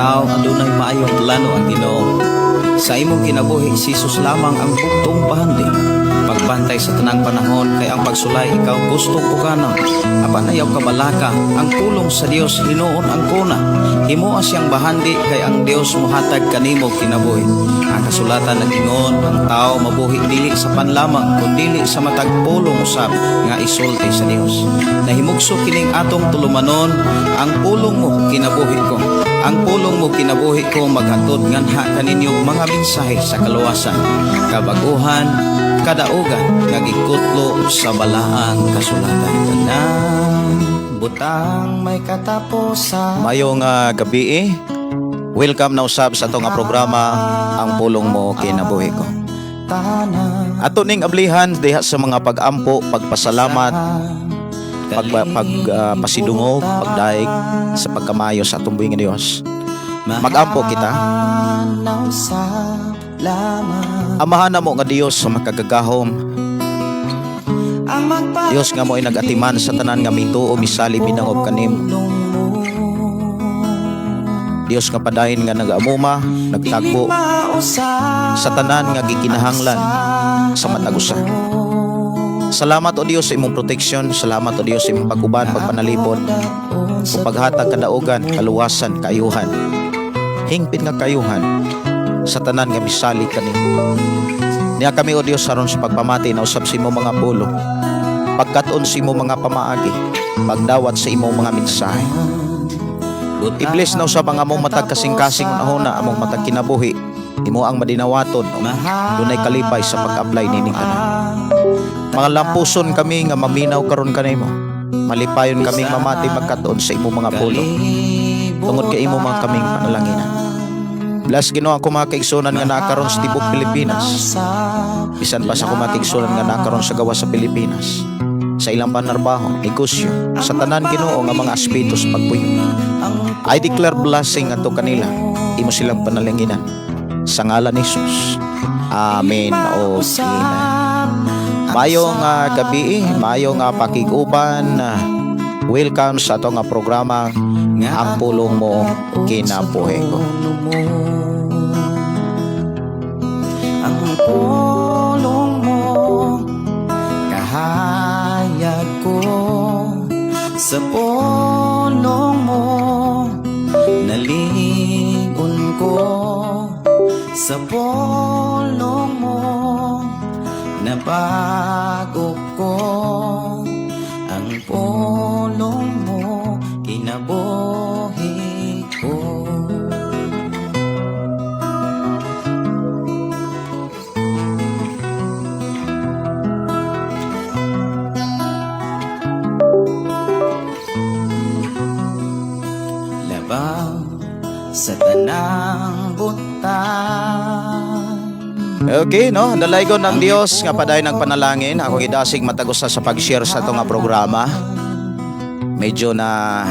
tao, adunay maayong plano ang Ginoo. Sa imong kinabuhi, si Jesus lamang ang bugtong bahandi. Pagbantay sa tanang panahon kay ang pagsulay ikaw gustong pukanon. Apan ayaw kabalaka, ang pulong sa Dios hinuon ang kuna. Himoa siyang bahandi kay ang Dios mohatag kanimo kinabuhi. Ang kasulatan nag-ingon, ang tao mabuhi dili sa pan lamang kundili sa matag pulong usab nga isulti sa Dios. Nahimugso kining atong tulumanon, ang pulong mo kinabuhi ko. Ang pulong mo kinabuhi ko maghatod nganha kaninyo mga mensahe sa kaluwasan, kabaguhan, kadaugan nga gikutlo sa balaang kasulatan. Tanang butang may katapusan. Mayong gabi eh. Welcome na usab sa atong nga programa, Ang Pulong Mo Kinabuhi Ko. Ato ning ablihan diha sa mga pag-ampo, pagpasalamat, pag, pag pasidungog, pagdaig sa pagkamayo sa atong buhi nga Dios. Mag-ampo kita. Amahan namo nga Dios sa makagagahom. Dios nga mo ay nag-atiman sa tanan nga mituo misali binangob kanimo. Dios nga padayon nga nag-amuma, nagtagbo sa tanan nga gikinahanglan sa matag usa. Salamat, o Dios, sa imong protection, salamat, o Dios, sa imong pag-uban, pagpanalipod, o paghatag kadaugan, kaluwasan, kaayuhan. Hingpit nga kaayuhan sa tanan nga misali kanimo. Niya kami, o Dios, aron sa pagpamati na usab sa imong mga pulong, pagkat-on sa imong mga pamaagi, pagdawat sa imong mga mensahe. I-bless na usab ang among matag kasing-kasing unahuna, among matag kinabuhi. Imo ang madinawaton, dunay kalipay sa pag-apply nining tanan. Mga lampuson kami nga maminaw karon kanimo. Malipayon kaming mamati magkat-on sa imong mga pulong. Tungod kay imo mga kaming panalanginan. Bless, Ginoo, ako mga kaigsunan nga nakaron sa tibok Pilipinas. Bisan pa sa akong mga kaigsunan nga nakaron sa gawas sa Pilipinas. Sa ilang panarbaho, negosyo, sa tanan, Ginoo, nga mga aspeto sa pagpuyo. I declare blessing adto kanila. Imo silang panalanginan. Sa ngalan ni Jesus. Amen o amen. Mayong gabi, mayong pakig-uban. Welcome sa atong programa, Ang Pulong Mo Kinabuhi Ko. Ang pulong mo kahayag ko, sa pulong mo naligon ko, sa pulong mo nabago ko, ang pulong mo kinabuhi ko. Labaw sa tanang butang. Okay, no? Dalaygon ng Dios nga padayon ng panalangin. Ako gidasig matag usa sa pag-share sa atong nga programa. Medyo na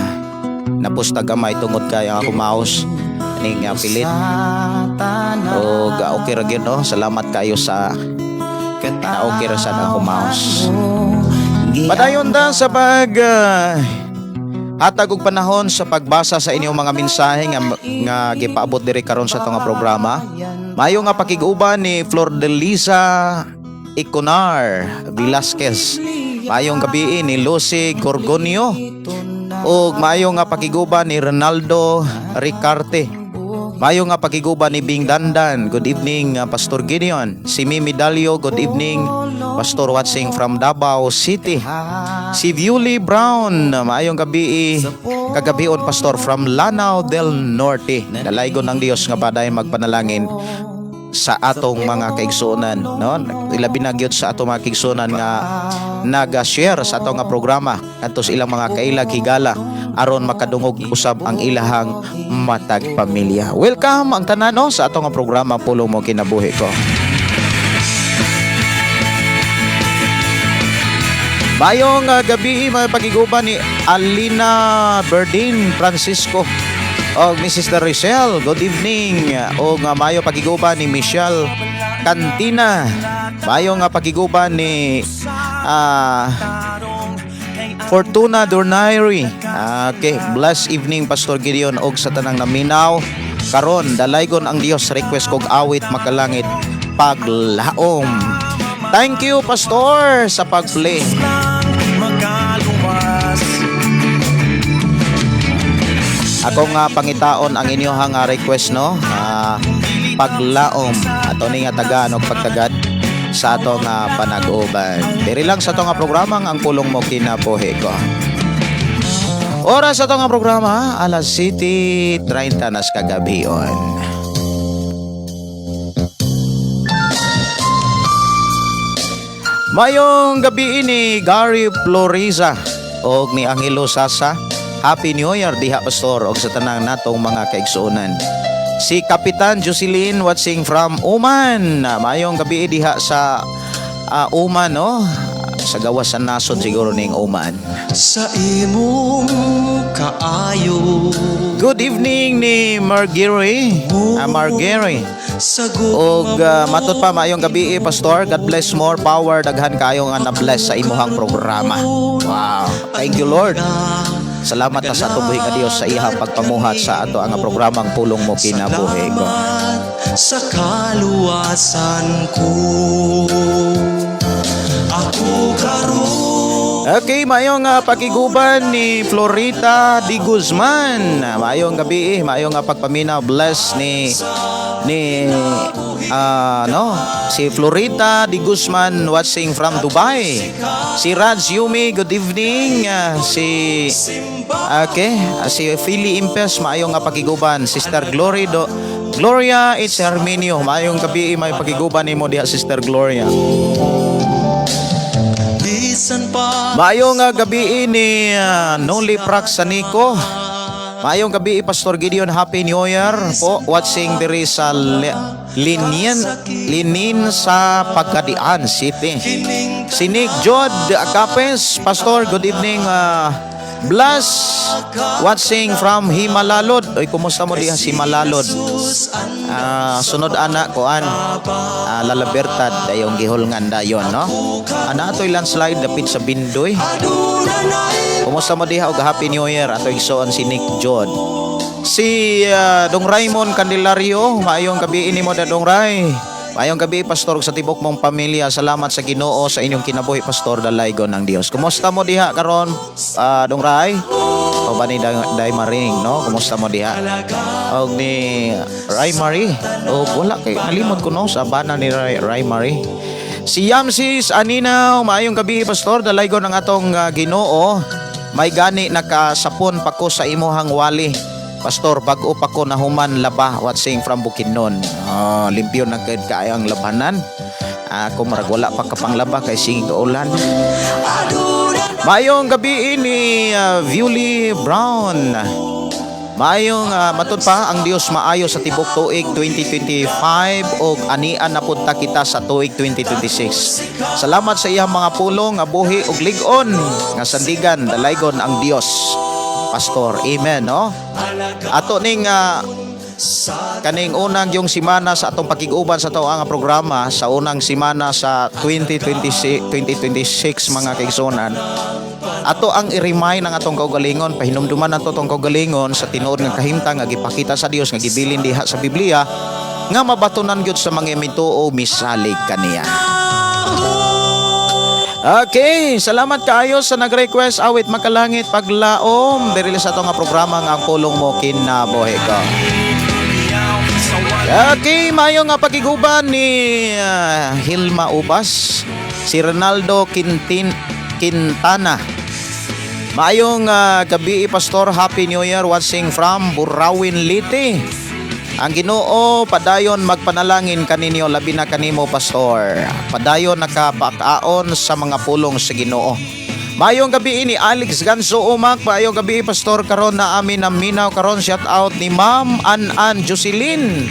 napusta gamay tungod kay ang ako mouse ning pilit. Og okay ra gyud, no? Salamat kayo sa na okay ra sad ako mouse. Padayon ta sa pag hatag og panahon sa pagbasa sa inyong mga mensahe nga gipaabot diri karon sa atong nga programa. Mayo nga pakig-uban ni Flor de Lisa Iconar Velasquez. Mayong gabi ni Lucy Gorgonio. Ug maayo nga pakiguban ni Ronaldo Ricarte. Mayo nga pakiguban ni Bing Dandan. Good evening, Pastor Gideon. Si Mimi Dalio, good evening, Pastor, watching from Davao City. Si Viuli Brown, maayong gabi kagabion, Pastor, from Lanao del Norte. Dalaygon ng Dios nga padayon magpanalangin sa atong mga kaigsuonan, no, ilabi na gyud sa atong mga kaigsuonan nga naga-share sa atong nga programa adto sa ilang mga kailag higala aron makadungog usab ang ilahang matag pamilya. Welcome ang tanan, no, sa atong nga programa, Pulong Mo Kinabuhi Ko. Mayong gabi, mga pagiguban ni Alina Berdin Francisco og Mrs. Daricel, good evening. O nga mayo pagiguban ni Michelle Cantina. Mayo nga pagiguban ni Fortuna Dornairi. Okay, blessed evening, Pastor Gideon, og sa tanang naminaw. Karon, dalaygon ang Dios, request kog Awit Makalangit, "Paglaom." Thank you, Pastor, sa pag-play. Lang makaluwas. Ako nga pangitaon ang inyong nga request, no? "Paglaom" ato ni nga tagaan og pagtagad sa ato nga panag-uban. Diri lang sa ato nga programa nga "Ang Pulong Mo Kinabuhi Ko." Oras sa ato nga programa, alas 7:30 nas kagabion. Mayong gabi ni Gary Floriza og ni Angelo Sasa. Happy New Year diha, Pastor, og sa tanang natong mga kaigsuonan. Si Kapitan Jocelyn watching from Oman. Mayong gabi diha sa Oman, no? Sa gawas sa nasod siguro ning Oman. Sa imong kaayo. Good evening ni Margery. Margery. Sa Og matud pa, maayong gabi, Pastor. God bless, more power, daghan kayo nga na-bless sa imuhang programa. Wow. Thank you, Lord. Salamat na sa atong buhi nga Dios sa iyang pagpamuhat sa ato ang programang "Pulong Mo Kinabuhi Ko." Salamat sa kaluwasan ko. Ako karon. Okay, maayong pakiguban ni Florita Di Guzman. Maayong gabi, maayong pagpaminaw, bless ni no, si Florita Di Guzman watching from Dubai. Si Raj Yumi, good evening. Si Okay, si Philly Impes, maayong pakiguban. Sister Glory do Gloria, it's Herminio. Maayong gabi, may pakiguban nimo diha, Sister Gloria. Bisan pa Maayong gabi ni Noli Praxanico. Maayong gabi, Pastor Gideon. Happy New Year po. Watching diri sa Linin, Linin sa Pagadian City. Kining Si Nick Jod Acapes, Pastor, good evening. Bless, watching from Himalalod. Oy, kumusta mo diha si Malalod? Jesus ang Sunod ana kuan Lalabertad dayong gihulngan dayon, no? Ana atoy landslide dapit sa Bindoy. Aduna na'y Kumusta mo diha og Happy New Year ato igsoon si Nick Jod. Si Dong Raymond Candelario, maayong gabi nimo da, Dong Ray. Maayong gabi, Pastor, ug sa tibok mong pamilya. Salamat sa Ginoo sa inyong kinabuhi, Pastor, dalaygon ng Dios. Kumusta mo diha karon, Dong Ray? O ba ni Day Maring, no? Kumusta mo diha? Og ni Ray Marie. O wala kay nalimot ko, no, sa bana ni Ray, Ray Marie. Si Yamsis Aninaw, maayong gabi, Pastor, dalaygon ang atong Ginoo. May gani nakasapon pa ko sa imuhang wali. Pastor, bag-o pa ko nahuman laba, watching from Bukidnon. Oh, limpyo na gid kaayo ang labanan. Ako marag wala pa kapanglaba kay sige ulan. Maayong gabi ni Viuli Brown. Maayong matud pa, ang Dios maayo sa tibok tuig 2025 og anian na punta kita sa tuig 2026. Salamat sa iyang mga pulong nga buhi ug lig-on nga sandigan, dalaygon ang Dios. Pastor, amen, no? Ato ning kaning unang yung simana sa atong pakig-uban sa ato ang programa sa unang simana sa 2026 2026, mga kaigsuonan, ato ang i-remind ang atong kaugalingon, pahinumduman nato atong kaugalingon sa tinuod nga kahimtang nga gipakita sa Dios nga gibilin diha sa Biblia nga mabatunan gyud sa mga mituo, misalig kaniya. Okay, salamat kaayo sa nag-request Awit Makalangit, "Paglaom," diri sa ato nga programa nga "Ang Pulong Mo Kinabuhi Ko." Okay, mayo nga pakiguban ni Hilma Ubas, si Ronaldo Quintin Quintana. Maayong gabi, Pastor. Happy New Year, watching from Burauen, Leyte. Ang Ginoo padayon magpanalangin kaninyo, labi na kanimo, Pastor. Padayon nakapakaon sa mga pulong sa Ginoo. Maayong gabi ni Alex Ganso Umak, maayong gabi, Pastor, karon na amin naminaw karon. Shout out ni Ma'am An-An Jocelyn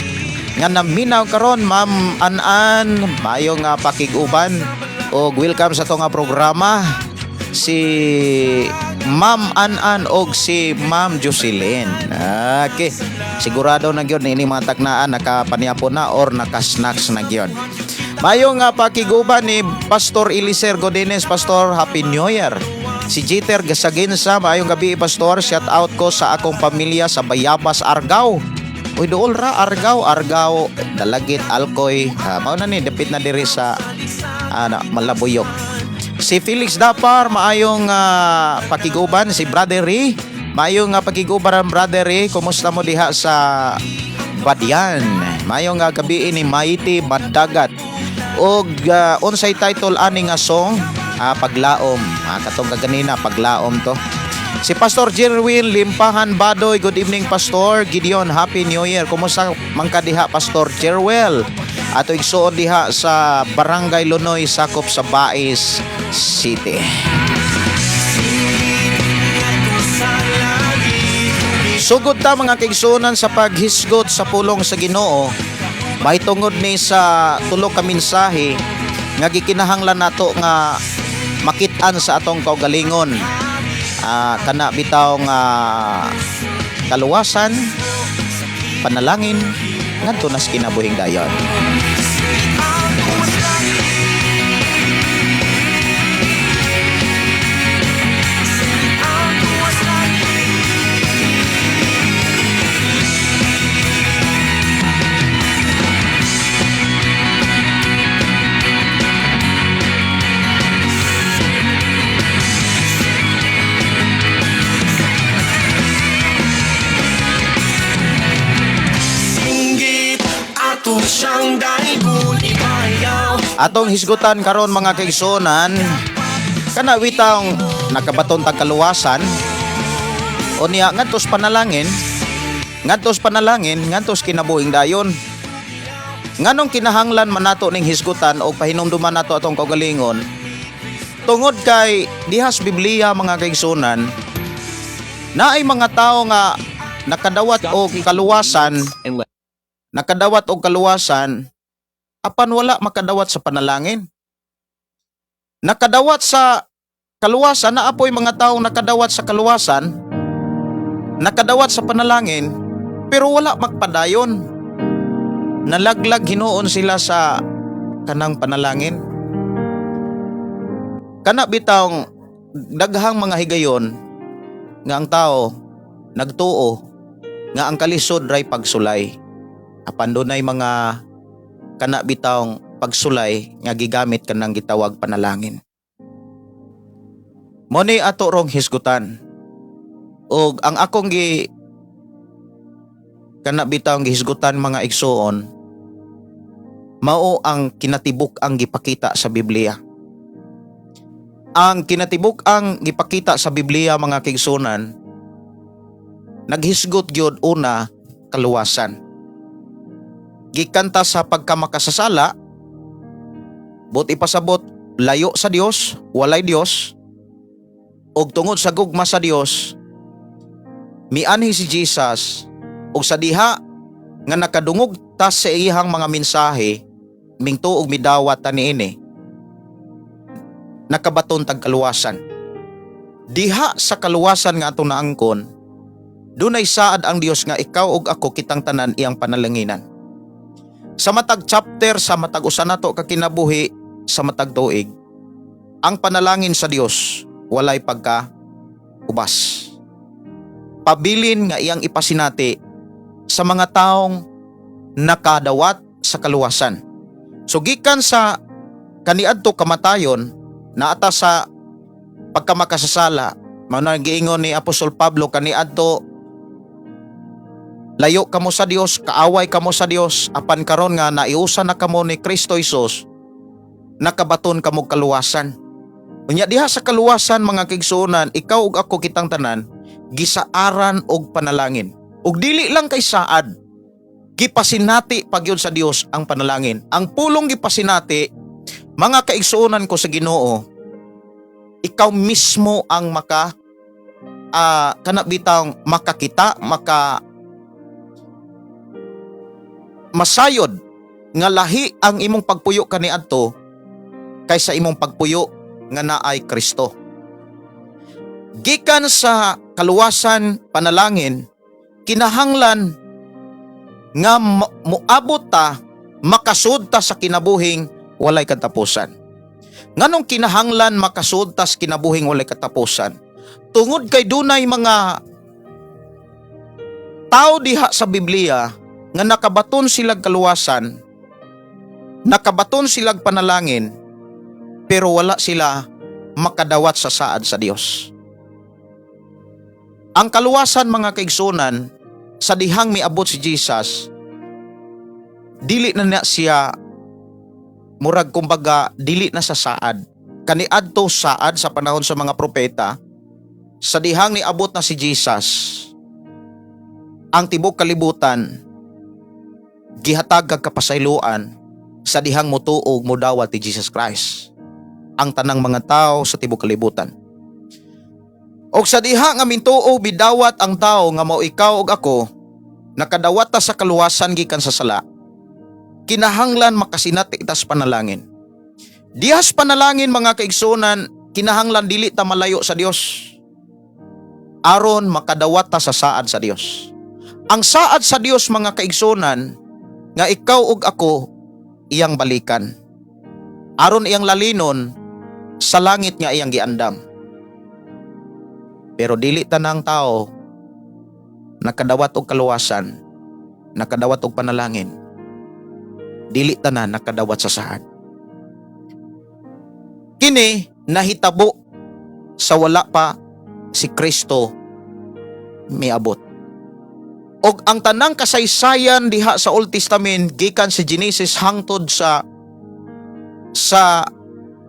nga naminaw karon. Ma'am An-An, maayong pakig-uban og welcome sa ato nga programa si Ma'am An-An og si Ma'am Jocelyn. Okay. Sigurado na gyud ini mga taknaan nakapanyapon na or naka-snacks na gyud. Maayong nga pakiguban ni Pastor Eliser Godines. Pastor, Happy New Year. Si Jeter Gasaginsa, maayong gabi, Pastor. Shout out ko sa akong pamilya sa Bayabas, Argao. Uy, duol ra Argao, Argao, Dalagit, Alcoy. Ah, mao na ni dapit na diri sa ana Malabuyok. Si Felix Dapar, maayong pakiguban. Si Brother Ray, maayong pakiguban, Brother Ray. Kumusta mo diha sa Badian? Maayong gabi ni Mighty Madagat. Og unsay title ani nga song? Ah, Paglaom. Ah, katong kaganina, Paglaom to. Si Pastor Jerwin Limpahan Badoy, good evening, Pastor Gideon, Happy New Year. Kumusta man ka diha, Pastor Jerwel? Ato igsuon diha sa Barangay Lunoy, sakop sa Bais City. Sugod ta, mga kaigsuonan, sa paghisgot sa pulong sa Ginoo mahitungod ni sa tulo ka mensahe nga gikinahanglan nato nga makit-an sa atong kaugalingon. Kana bitaw nga kaluwasan, panalangin ngadto nas kinabuhing dayon. Singgit ato siyang daigon ibayaw. Atong hisgutan karon, mga kaigsuonan, kana bitawng nakabaton tag kaluwasan, unya ngadtos panalangin, ngadtos panalangin, ngadtos kinabuhing dayon. Nganong kinahanglan man nato ning hisgutan o pahinumduman nato atong kaugalingon? Tungod kay dihas Biblia, mga kaigsuonan, naay mga tawo nga nakadawat og kaluwasan, nakadawat og kaluwasan apan wala makadawat sa panalangin. Nakadawat sa kaluwasan, naapoy mga taong nakadawat sa kaluwasan, nakadawat sa panalangin, pero wala magpadayon. Nalaglag hinuon sila sa kanang panalangin. Kana bitawng daghang mga higayon nga ang tao nagtuo nga ang kalisod ray pagsulay. Apan dunay mga kana bitawng pagsulay nga gigamit kanang gitawag panalangin. Mo ni ato rong hisgutan. Og ang akong gi kana bitawng gihisgutan, mga igsuon, mao ang kinatibuk ang gipakita sa Biblia. Ang kinatibuk ang gipakita sa Biblia, mga kaigsuonan, naghisgot gyud una kaluwasan. Gikan ta sa pagkamakasasala, buot ipasabot layo sa Dios, walay Dios, ug tungod sa gugma sa Dios, mianhi si Jesus ug sa diha nga nakadungog ta sa iyang mga mensahe, mingtuo og midawat ta niini, nakabaton tag kaluwasan. Diha sa kaluwasan nga atong naangkon, dunay saad ang Dios nga ikaw ug ako, kitang tanan, iyang panalanginan. Sa matag chapter, sa matag usa nato ka kinabuhi, sa matag tuig, ang panalangin sa Dios walay pagka ubas. Pabilin nga iyang ipasinati sa mga taong nakadawat sa kaluwasan. So gikan sa kaniadto kamatayon, naata sa pagkamakasasala, mao na giingon ni Apostol Pablo, kaniadto layo kamo sa Dios, kaaway kamo sa Dios, apan karon nga naiusa na kamo ni Kristo Jesus, nakabaton kamo kaluwasan. Unya diha sa kaluwasan, mga kaigsuonan, ikaw ug ako, kitang tanan gisaaran og panalangin. Ug dili lang kay saad, gipasinati pagyud sa Dios ang panalangin. Ang pulong gipasinati, mga kaigsuonan ko sa Ginoo, ikaw mismo ang maka kana bitang makakita, maka masayod nga lahi ang imong pagpuyo kaniadto kaysa imong pagpuyo nga naay Kristo. Gikan sa kaluwasan, panalangin, kinahanglan nga moabot ta, makasud ta sa kinabuhing walay katapusan. Nganong kinahanglan makasud tas kinabuhing walay katapusan? Tungod kay dunay mga tao diha sa Biblia nga nakabaton silag kaluwasan, nakabaton silag panalangin, pero wala sila makadawat sa saad sa Dios. Ang kaluwasan, mga kaigsunan, sa dihang miabot si Jesus, dili na na siya murag kumbaga dili na sa saad. Kaniadto saad sa panahon sa mga propeta, sa dihang niabot na si Jesus, ang tibok kalibutan gihatag kag kapasayloan sa dihang motuo og modawat ni Jesus Christ ang tanang mga tao sa tibok kalibutan. Og sa diha nga mintuo bidawat ang tao nga mao ikaw ug ako, nakadawat ta sa kaluwasan gikan sa sala, kinahanglan makasinati tas panalangin. Dihas panalangin, mga kaigsunan, kinahanglan dili ta malayo sa Dios aron makadawat ta sa saad sa Dios. Ang saad sa Dios, mga kaigsunan, nga ikaw ug ako iyang balikan aron iyang lalinon sa langit nga iyang giandam. Pero dili tanang tao nakadawat og kaluwasan, nakadawat og panalangin. Dili tanan nakadawat sa saad. Kini nahitabo sa wala pa si Kristo miabot. Og ang tanang kasaysayan diha sa Old Testament gikan sa Genesis hangtod sa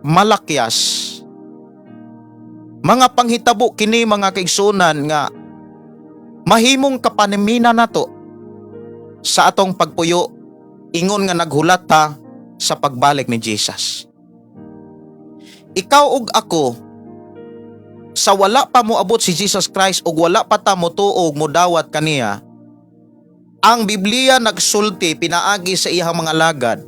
Malakias, mga panghitabo kini, mga kaigsunan, nga mahimong kapanimina nato sa atong pagpuyo ingon nga naghulat ta sa pagbalik ni Jesus. Ikaw ug ako, sa wala pa moabot si Jesus Christ ug wala pa ta motuo ug modawat kaniya, ang Biblia nagsulti pinaagi sa iyang mga alagad.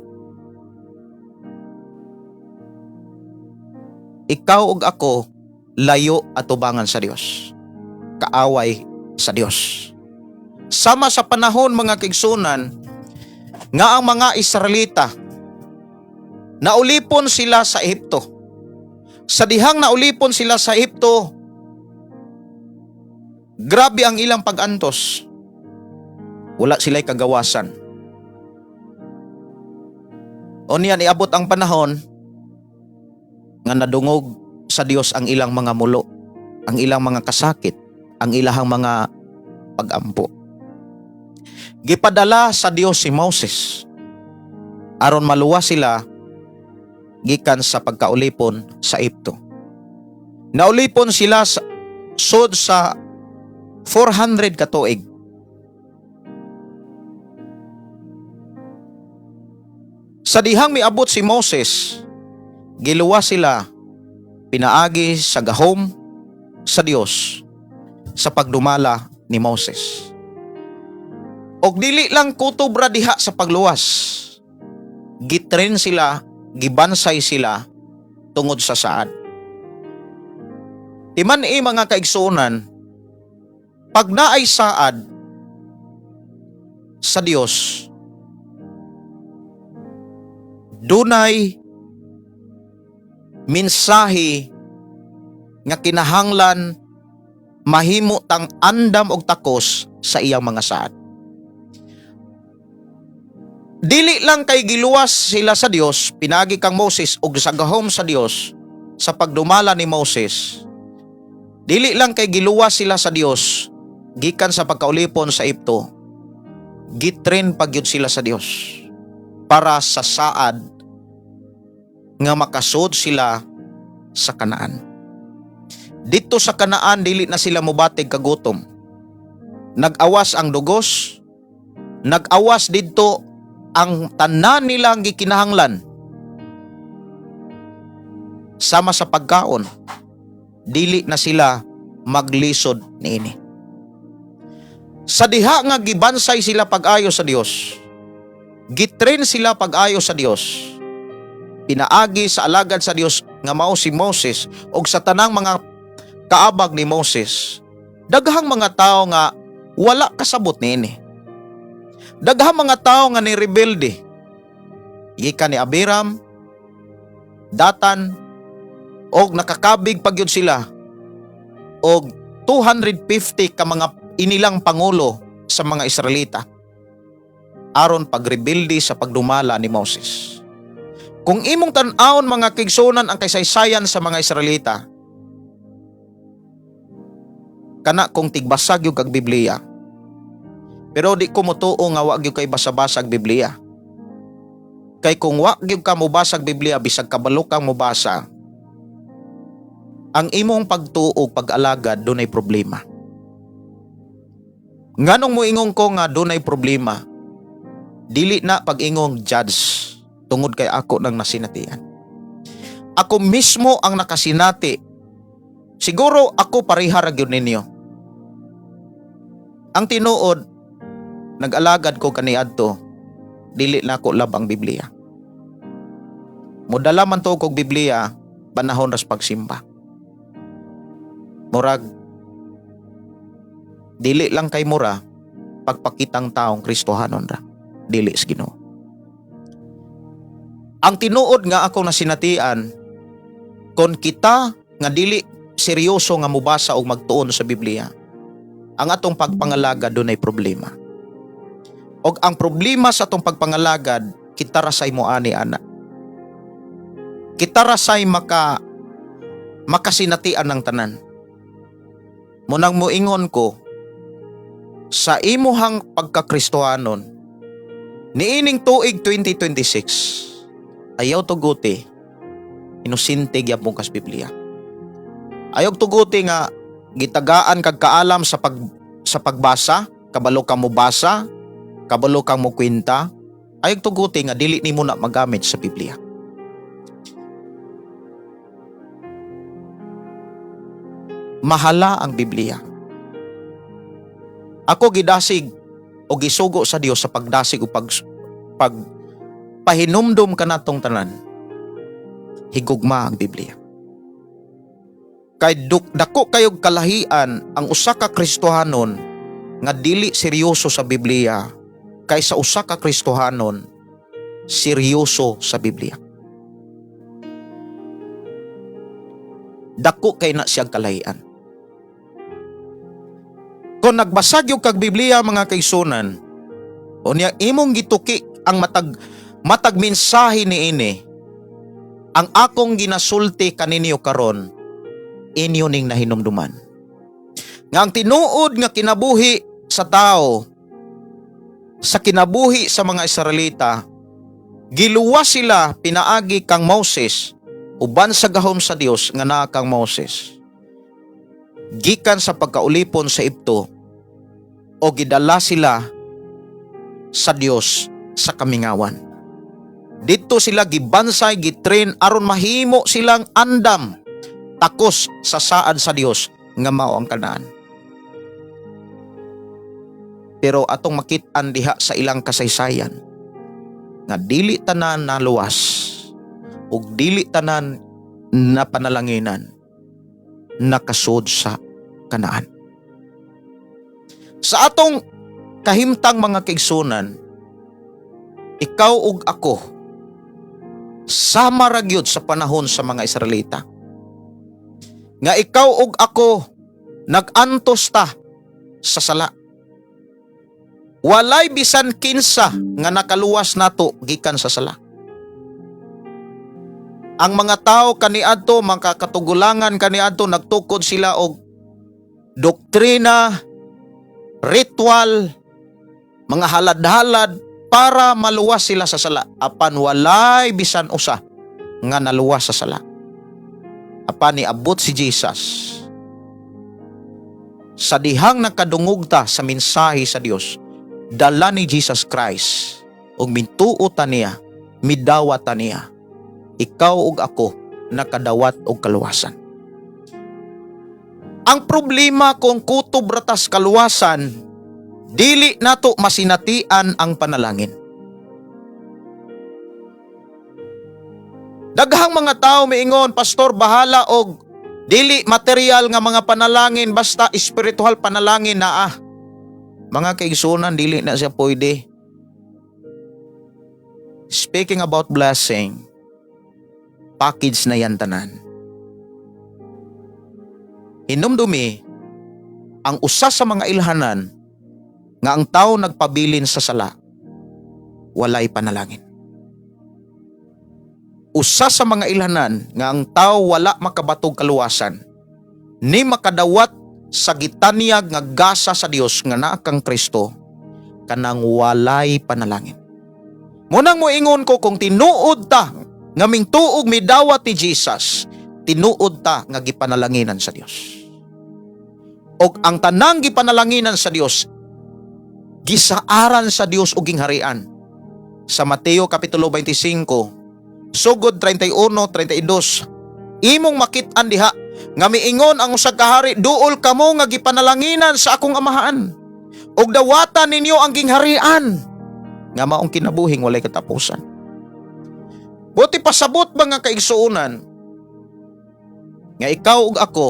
Ikaw ug ako layo atubangan sa Dios. Kaaway sa Dios. Sama sa panahon, mga kaigsunan, nga ang mga Israelita naulipon sila sa Ehipto. Sa dihang naulipon sila sa Ehipto, grabe ang ilang pag-antos. Wala sila'y kagawasan. O niya niabot ang panahon nga nadungog sa Dios ang ilang mga mulo, ang ilang mga kasakit, ang ilahang mga pagampo. Gipadala sa Dios si Moses aron maluwas sila gikan sa pagkaulipon sa Ehipto. Naulipon sila sa sud sa 400 ka tuig. Sa dihang miabot si Moses, giluwas sila pinaagi sa gahom sa Dios sa pagdumala ni Moses. Og dili lang kutob ra diha sa pagluwas. Gitrain sila, gibansay sila tungod sa saad. Timan-i, mga kaigsuonan, pag naay saad sa Dios, dunay mensahe nga kinahanglan mahimo tang andam og takos sa iyang mga saad. Dili lang kay giluwas sila sa Dios pinaagi kang Moses ug sa gahom sa Dios sa pagdumala ni Moses. Dili lang kay giluwas sila sa Dios gikan sa pagkaulipon sa Ehipto. Gitrain pa gyud sila sa Dios para sa saad nga makasud sila sa Kanaan. Dito sa Kanaan, dili na sila mobatig kagutom. Nag-awas ang dugos, nag-awas didto ang tanan nilang gikinahanglan sama sa pagkaon. Dili na sila maglisod niini. Sa diha nga gibansay sila pag-ayo sa Dios, gitrain sila pag-ayo sa Dios, pinaagi sa alagad sa Dios nga mao si Moses og sa tanang mga kaabag ni Moses, daghang mga tao nga wala kasabot niini. Daghang mga tao nga ni rebelde. Gikan ni Abiram, Datan, og nakakabig pa gyud sila og 250 ka mga inilang pangulo sa mga Israelita aron pagrebelde sa pagdumala ni Moses. Kung imong tan-awon, mga kaigsuonan, ang kasaysayan sa mga Israelita, kana kung tigbasag gyud kag Biblia. Pero di ko motuo nga wa gyud kay basa-basag Biblia. Kay kung wa gyud ka mobasag Biblia, bisag kabalo kang mobasa, ang imong pagtuo, pag-alagad, dunay problema. Nganong moingon ko nga dunay problema? Dili na pag-ingong judge, tungod kay ako nang nasinatian. Ako mismo ang nakasinati. Siguro ako pareha ra gyud ninyo. Ang tinuod, nag-alagad ko kaniadto, dili na ako love ang Biblia. Modala man to kog Biblia panahon ras pagsimba. Murag dili lang kay mura pagpakitang taong Kristohanon ra, dili sa Ginoo. Ang tinuod nga ako nasinatian, kon kita nga dili seryoso nga mobasa o magtuon sa Biblia, ang atong pagpangalagad, dunay problema. Og ang problema sa atong pagpangalagad, kita rasay mo ani ana. Kita rasay makasinatian ng tanan. Munang moingon ko, sa imuhang pagkakristohanon, niining tuig 2026, ayaw tuguti, inosente gyapon kas Biblia. Ayaw tuguti nga gitagaan kag kaalam sa pagbasa, kabalo ka mo basa, kabalo kang mo kwenta, ayaw tuguti nga dili nimo na magamit sa Biblia. Mahala ang Biblia. Ako gidasig o gisugo sa Dios sa pagdasig o pag pahinumdum kanatong tanan. Higugma ang Biblia. Kay dako kayog kalahian ang usa ka Kristohanon nga dili seryoso sa Biblia kaysa usa ka Kristohanon seryoso sa Biblia. Dako kay na siyang kalahian. Kung nagbasag yung kag Biblia, mga kaigsuonan, unya imong gituki ang matag matag mensahe niini, ang akong ginasulti kaninyo karon, inyo ning nahinumduman. Nga ang tinuod nga kinabuhi sa tao, sa kinabuhi sa mga Israelita, giluwas sila pinaagi kang Moses, uban sa gahom sa Dios nga naa kang Moses. Gikan sa pagkaulipon sa Egypto o gidala sila sa Dios sa kamingawan. Dito sila gibansay, gitrain aron mahimo silang andam takos sa saad sa Dios nga mao ang Kanaan. Pero atong makit-an diha sa ilang kasaysayan nga dili tanan naluwas ug dili tanan na panalanginan nakasud sa Kanaan. Sa atong kahimtang, mga kaigsuonan, ikaw ug ako sama ra gyud sa panahon sa mga Israelita. Nga ikaw ug ako, nag-antos ta sa sala. Walay bisan kinsa nga nakaluwas nato gikan sa sala. Ang mga tao kaniadto, mga katugulangan kaniadto, nagtukod sila og doktrina, ritual, mga halad-halad para maluwas sila sa sala. Apan walay bisan usa nga naluwas sa sala. Apan niabot si Jesus. Sa dihang nakadungog ta sa mensahe sa Dios, dala ni Jesus Christ ug mintuo ta niya, midawat ta niya. Ikaw ug ako nakadawat og kaluwasan. Ang problema, kung kutob ra tas kaluwasan, dili nato masinatian ang panalangin. Daghang mga tao miingon, "Pastor, bahala og dili material nga mga panalangin, basta espiritual panalangin na ah." Mga kaigsuonan, dili na siya pwede. Speaking about blessing, Package na yan tanan. Hinumdumi, ang usa sa mga ilhanan nga ang tao nagpabilin sa sala, walay panalangin. Usa sa mga ilhanan nga ang tao wala makabatog kaluwasan, ni makadawat sa gitanyag nga gasa sa Dios nga naa kang Kristo, kanang walay panalangin. Munang moingon ko, kung tinuod ta nga mingtuog midawat ni Jesus, tinuod ta nga gipanalanginan sa Dios. Og ang tanang gipanalanginan sa Dios, gisaaran sa Dios og gingharian. Sa Mateo Kapitulo 25, sugod 31, 32, imong makit-an diha nga miingon ang usa ka hari, "Duol kamo nga gipanalanginan sa akong Amahan ug dawatan ninyo ang gingharian," nga maong kinabuhing walay katapusan. Buot ipasabot, mga kaigsuonan, nga ikaw ug ako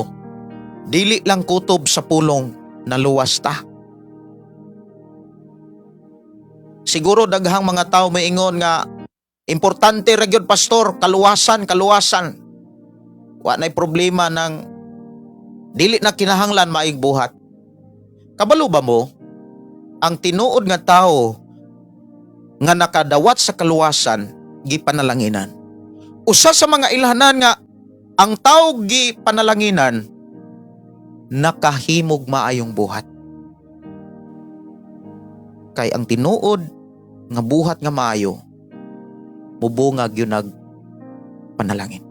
dili lang kutob sa pulong naluwas ta. Siguro daghang mga tao maingon nga importante ra gyud, pastor, kaluwasan, kaluwasan. Wa nay problema ng dili na kinahanglan maayong buhat. Kabalo ba mo ang tinuod nga tao nga nakadawat sa kaluwasan, gipanalanginan? Usa sa mga ilhanan nga ang tao gipanalanginan, nakahimog maayong buhat. Kay ang tinuod nga buhat nga maayo, mubungag gyud nag panalangin.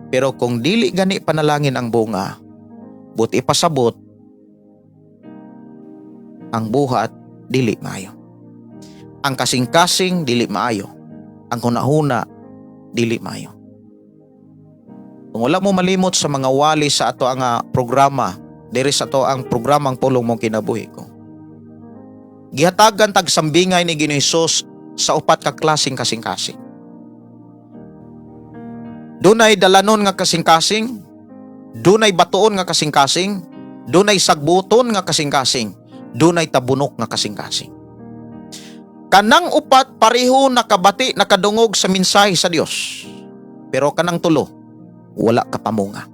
Pero kung dili gani panalangin ang bunga, buot ipasabot, ang buhat dili maayo. Ang kasing-kasing dili maayo. Ang hunahuna dili maayo. Kung wala mo malimot sa mga wali sa ato ang programa, diri sa ato ang programang Pulong Mong Kinabuhi Ko. Gihatagan tag sambingay ni Ginoong Hesus sa upat ka klaseng kasing-kasing. Dunay dalanon nga kasing-kasing, dunay batuon nga kasing-kasing, dunay sagbuton nga kasing-kasing, dunay tabunok nga kasing-kasing. Kanang upat pareho nakabati, nakadungog sa mensahe sa Dios. Pero kanang tulo, wala ka pamunga.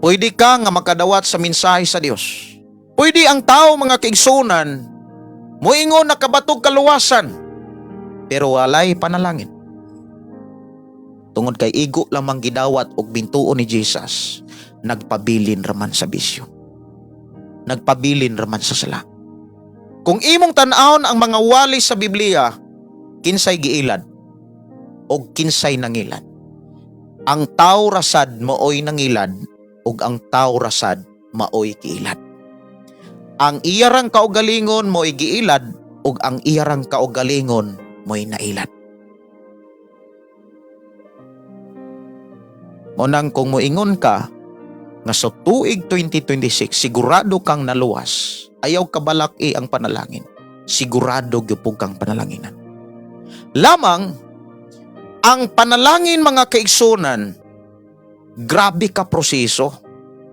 Pwede ka nga makadawat sa mensahe sa Dios. Pwede ang tao, mga kaigsunan, muingon nakabatog kaluwasan, pero walay panalangin. Tungod kay igo lamang gidawat og bintuon ni Jesus, nagpabilin raman sa bisyo. Nagpabilin raman sa sala. Kung imong tan-awon ang mga wali sa Biblia, kinsay giilad og kinsay nangilad? Ang tao rasad maoy nangilad ug ang tao rasad maoy giilad. Ang iyarang kaugalingon mo'y giilad ug ang iyarang kaugalingon mo'y nailad. Monang kung moingon ka nga sa tuig 2026 sigurado kang naluwas, ayaw kabalak-i ang panalangin. Sigurado gyud kang panalanginan. Lamang ang panalangin, mga kaigsunan, grabe ka proseso,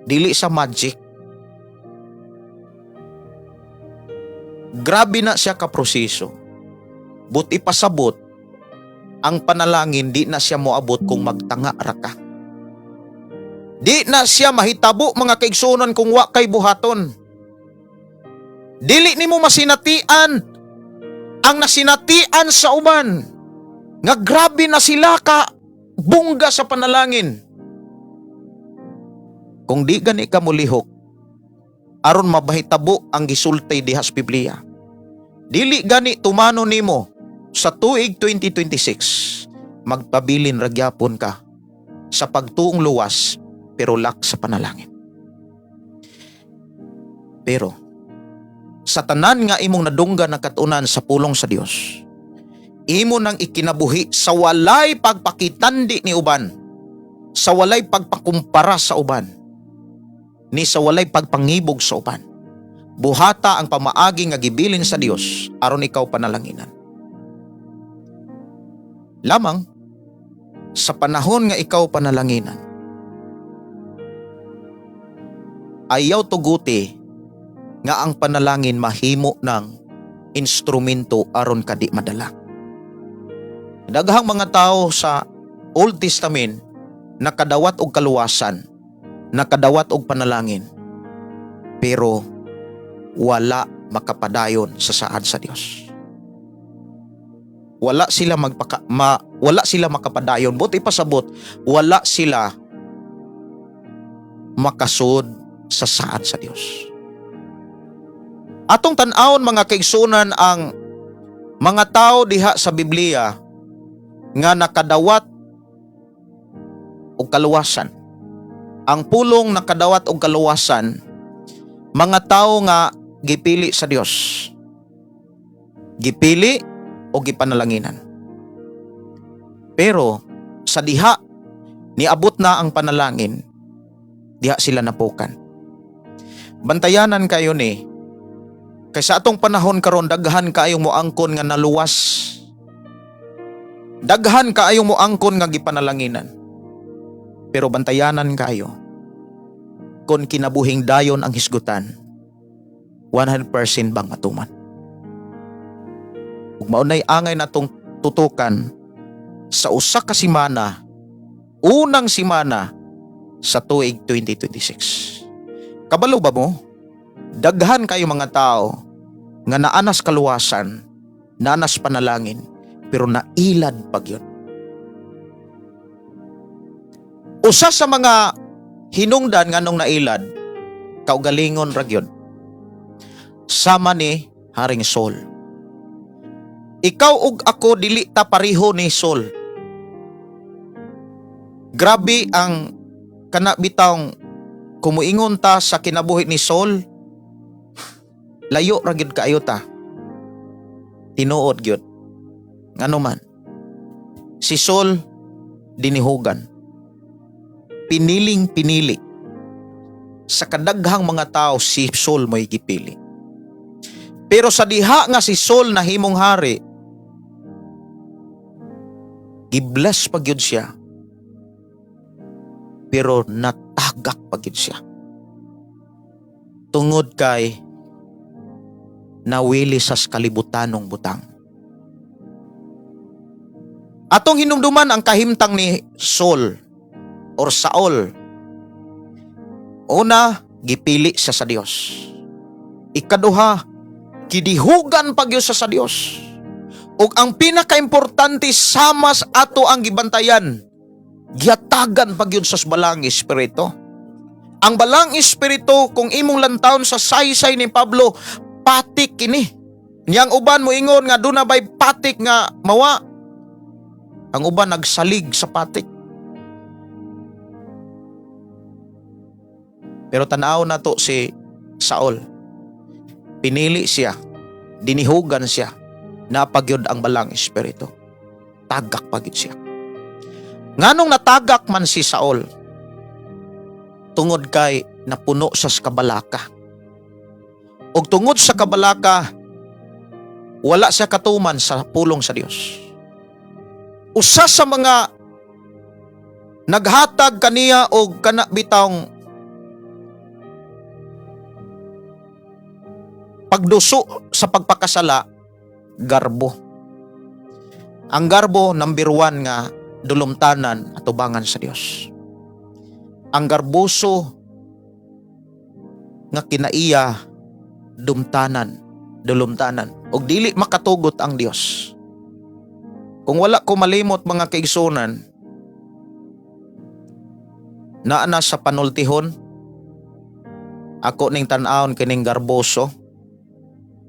dili sa magic. Grabe na siya ka proseso. Buot ipasabot, ang panalangin di na siya moabot kung magtanga ra ka. Di na siya mahitabo, mga kaigsunan, kung wa kay buhaton. Dili nimo masinatian ang nasinatian sa uban nga grabe na sila ka bungga sa panalangin. Kung di gani ka mulihok aron mabahitabo ang gisulti diha sa Biblia. Dili gani tumano nimo sa tuig 2026, magpabilin ra gyapon ka sa pagtuong luwas pero lack sa panalangin. Pero sa tanan nga imong nadunggan na katunan sa pulong sa Dios, imo nang ikinabuhi sa walay pagpakitandi ni uban, sa walay pagpakumpara sa uban, ni sa walay pagpangibog sa uban. Buhata ang pamaagi nga gibilin sa Dios aron ikaw panalanginan. Lamang sa panahon nga ikaw panalanginan, ayaw tuguti nga ang panalangin mahimo ng instrumento aron ka di madala. Daghang mga tao sa Old Testament nakadawat og kaluwasan, nakadawat og panalangin, pero wala makapadayon sa saad sa Dios. Wala sila makapadayon. Buot ipasabot, wala sila makasud sa saad sa Dios. Atong tan-awon, mga kaigsunan, ang mga tao diha sa Biblia nga nakadawat og kaluwasan. Ang pulong "nakadawat og kaluwasan", mga tao nga gipili sa Dios. Gipili o gipanalanginan. Pero sa diha niabot na ang panalangin, diha sila napukan. Bantayanan kayo ni kay sa atong panahon karon, daghan kaayong moangkon nga naluwas. Daghan kaayong moangkon nga gipanalanginan. Pero bantayanan kayo kung kinabuhing dayon ang hisgutan, 100% bang matuman? Ug mao nay angay natong tutukan sa usa ka semana, unang semana sa tuig 2026. Kabalo ba mo? Daghan kayo mga tao nga naanas kaluwasan, naanas panalangin, pero nailad pa gyud. Usa sa mga hinungdan nganong nailad, kaugalingon ra gyud. Sama ni Haring Saul. Ikaw ug ako, dili ta pareho ni Saul. Grabe ang kana bitawng kumuingon ta sa kinabuhi ni Saul, layo ra gyud kaayo ta. Tinuod gyud. Ngano man, si Saul dinihugan. Piniling pinili. Sa kadaghang mga tao, si Saul mo'y gipili. Pero sa diha nga si Saul nahimong hari, gibless pa gyud siya. Pero natagak pa gyud siya. Tungod kay nawili sa kalibutanong butang. Atong hinumduman ang kahimtang ni Saul or Saul. Una, gipili siya sa Dios. Ikaduha, gidihugan pa gyud siya sa Dios. Ug ang pinakaimportante, samas ato ang gibantayan, gihatagan pa gyud sa Balang Espiritu. Ang Balang Espiritu, kung imong lantawon sa saysay ni Pablo, patik kini. Niyang uban moingon nga duna bay patik nga mawa. Ang uban nagsalig sa patik. Pero tanaw na to si Saul. Pinili siya, dinihugan siya, napagyod ang Balang Espiritu. Tagak pagyod siya. Nganong natagak man si Saul? Tungod kay napuno sa kabalaka. Og tungod sa kabalaka, wala siya katuman sa pulong sa Dios. Usa sa mga naghatag kaniya og kana bitawng pagduso sa pagpakasala, garbo. Ang garbo, number 1 nga dulumtanan atubangan sa Dios. Ang garboso nga kinaiya, dumtanan, dulumtanan og dili makatugot ang Dios. Kung wala ko malimot, mga kaigsunan, naa na sa panultihon, ako ning tan-awon kining garboso,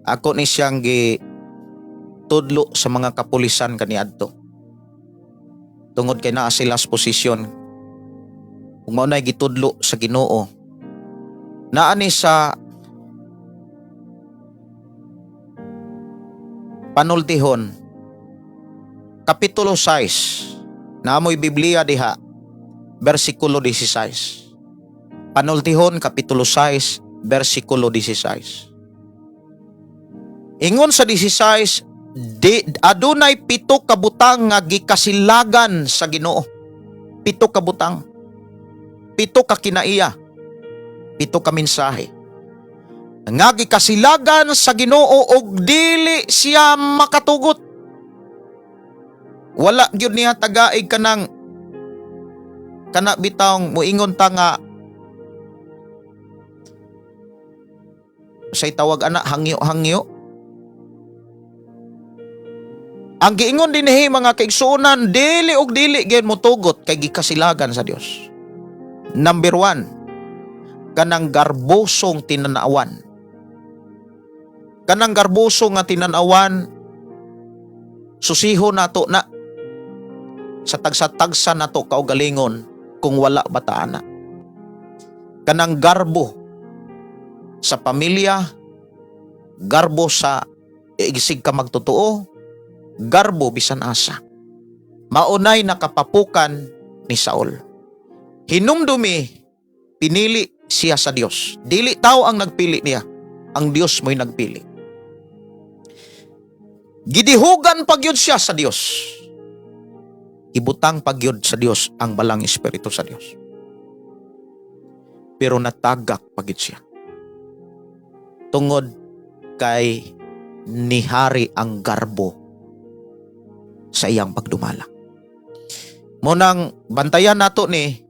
ako ni siyang gi tudlo sa mga kapulisan kaniadto. Tungod kay naa sila sa posisyon. Ug mao nay gitudlo sa Ginoo. Naa ni sa Panultihon Kapitulo 6. Naamoy Biblia diha, versikulo 16. Panultihon Kapitulo 6, versikulo 16. Ingon sa 16, di, adunay 7 ka butang nga gikasilagan sa Ginoo. 7 ka butang. 7 ka kinaiya. 7 ka mensahe. Nga gikasilagan sa Ginoo og dili siya makatugot. Wala gyud niya tagaig kanang kana bitawng muingon ta nga say tawag ana, hangyo-hangyo. Ang giingon dinhi, mga kaigsuonan, dili og dili gyud motugot kay gikasilagan sa Dios. Number 1, kanang garbosong tinanawan. Kanang garboso nga tinanawan, susiho nato na sa tagsa-tagsa nato kaugalingon kung wala ba ta ana. Kanang garbo sa pamilya, garbo sa igsig ka magtotoo, garbo bisan asa. Maunay nakapapukan ni Saul. Hinumdumi, pinili siya sa Dios. Dili tao ang nagpili niya, ang Dios mo'y nagpili. Gidihugan pagyud siya sa Dios. Ibutang pagyud sa Dios ang balang espiritu sa Dios. Pero natagak pagyud siya. Tungod kay nihari ang garbo sa iyang pagdumala. Munang bantayan nato ni,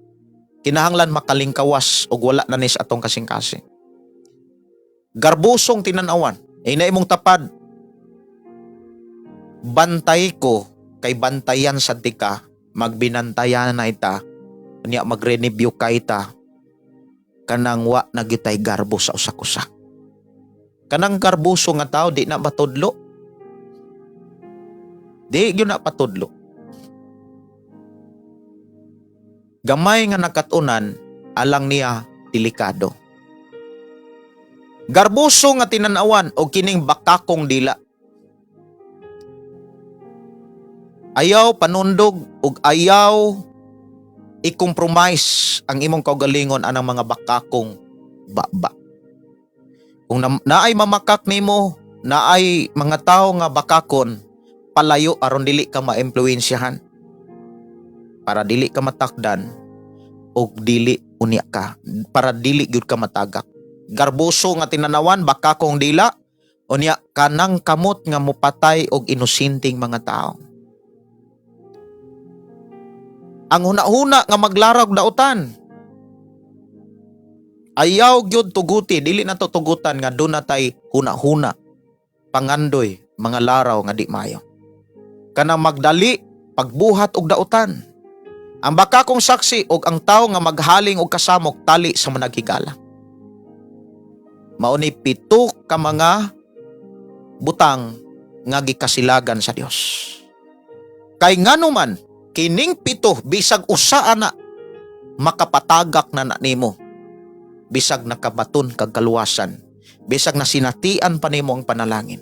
kinahanglan makalingkawas og wala na ni sa atong kasing-kasing. Garbusong tinanawan, ay na imong tapad, bantay ko kay bantayan sa tika, magbinantayan na ita, niya magrenibyo kay ta, kanang wa na gitay garbo sa usak-usa. Kanang garboso nga tao di na matudlo. Di gyud na patudlo. Gamay nga nakatunan, alang niya delikado. Garboso nga tinanawan o kining bakakong dila. Ayaw panundog ug ayaw i-compromise ang imong kaugalingon anang mga bakakong baba. Kung naay mamakak nimo, naay mga tawo nga bakakon, palayo aron dili ka maimpluwensyahan. Para dili ka matakdan og dili unya ka, para dili gyud ka matagak. Garboso nga tinanawan, bakakong dila, unya kanang kamot nga mopatay og inosenteng mga tao. Ang huna-huna nga maglarag dautan. Ayaw gyud tuguti, dili na to tugutan nga doon na tay huna-huna, pangandoy, mga laraw nga di mayo. Kanang magdali, pagbuhat og dautan. Ang baka kong saksi og ang tawo nga maghaling og kasamok tali sa managhigala. Mao ni 7 ka mga butang nga gikasilagan sa Dios. Kay nganuman kining 7 bisag usa ana makapatagak na na nimo, bisag nakabaton kag kaluwasan, bisag nasinatian pa nimo ang panalangin.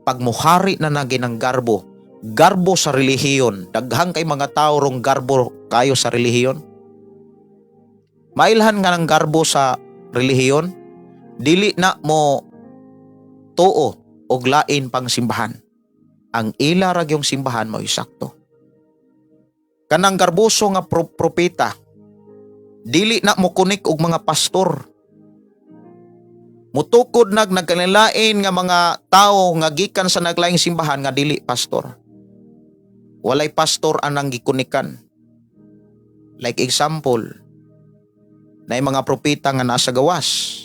Pagmuhari na na ginang garbo, garbo sa relihiyon, daghang kay mga tao rong garbo kayo sa relihiyon. Mailhan nga ng garbo sa relihiyon, dili na mo tuo og lain pang simbahan. Ang ila ra gyung simbahan mo sakto. Kanang garboso nga propeta, dili na mo kunik og mga pastor. Mutukod nag nagkanilain nga mga tao nga gikan sa naglaing simbahan nga dili pastor. Walay pastor anang gikunikan. Like example, na mga propeta nga nasa gawas.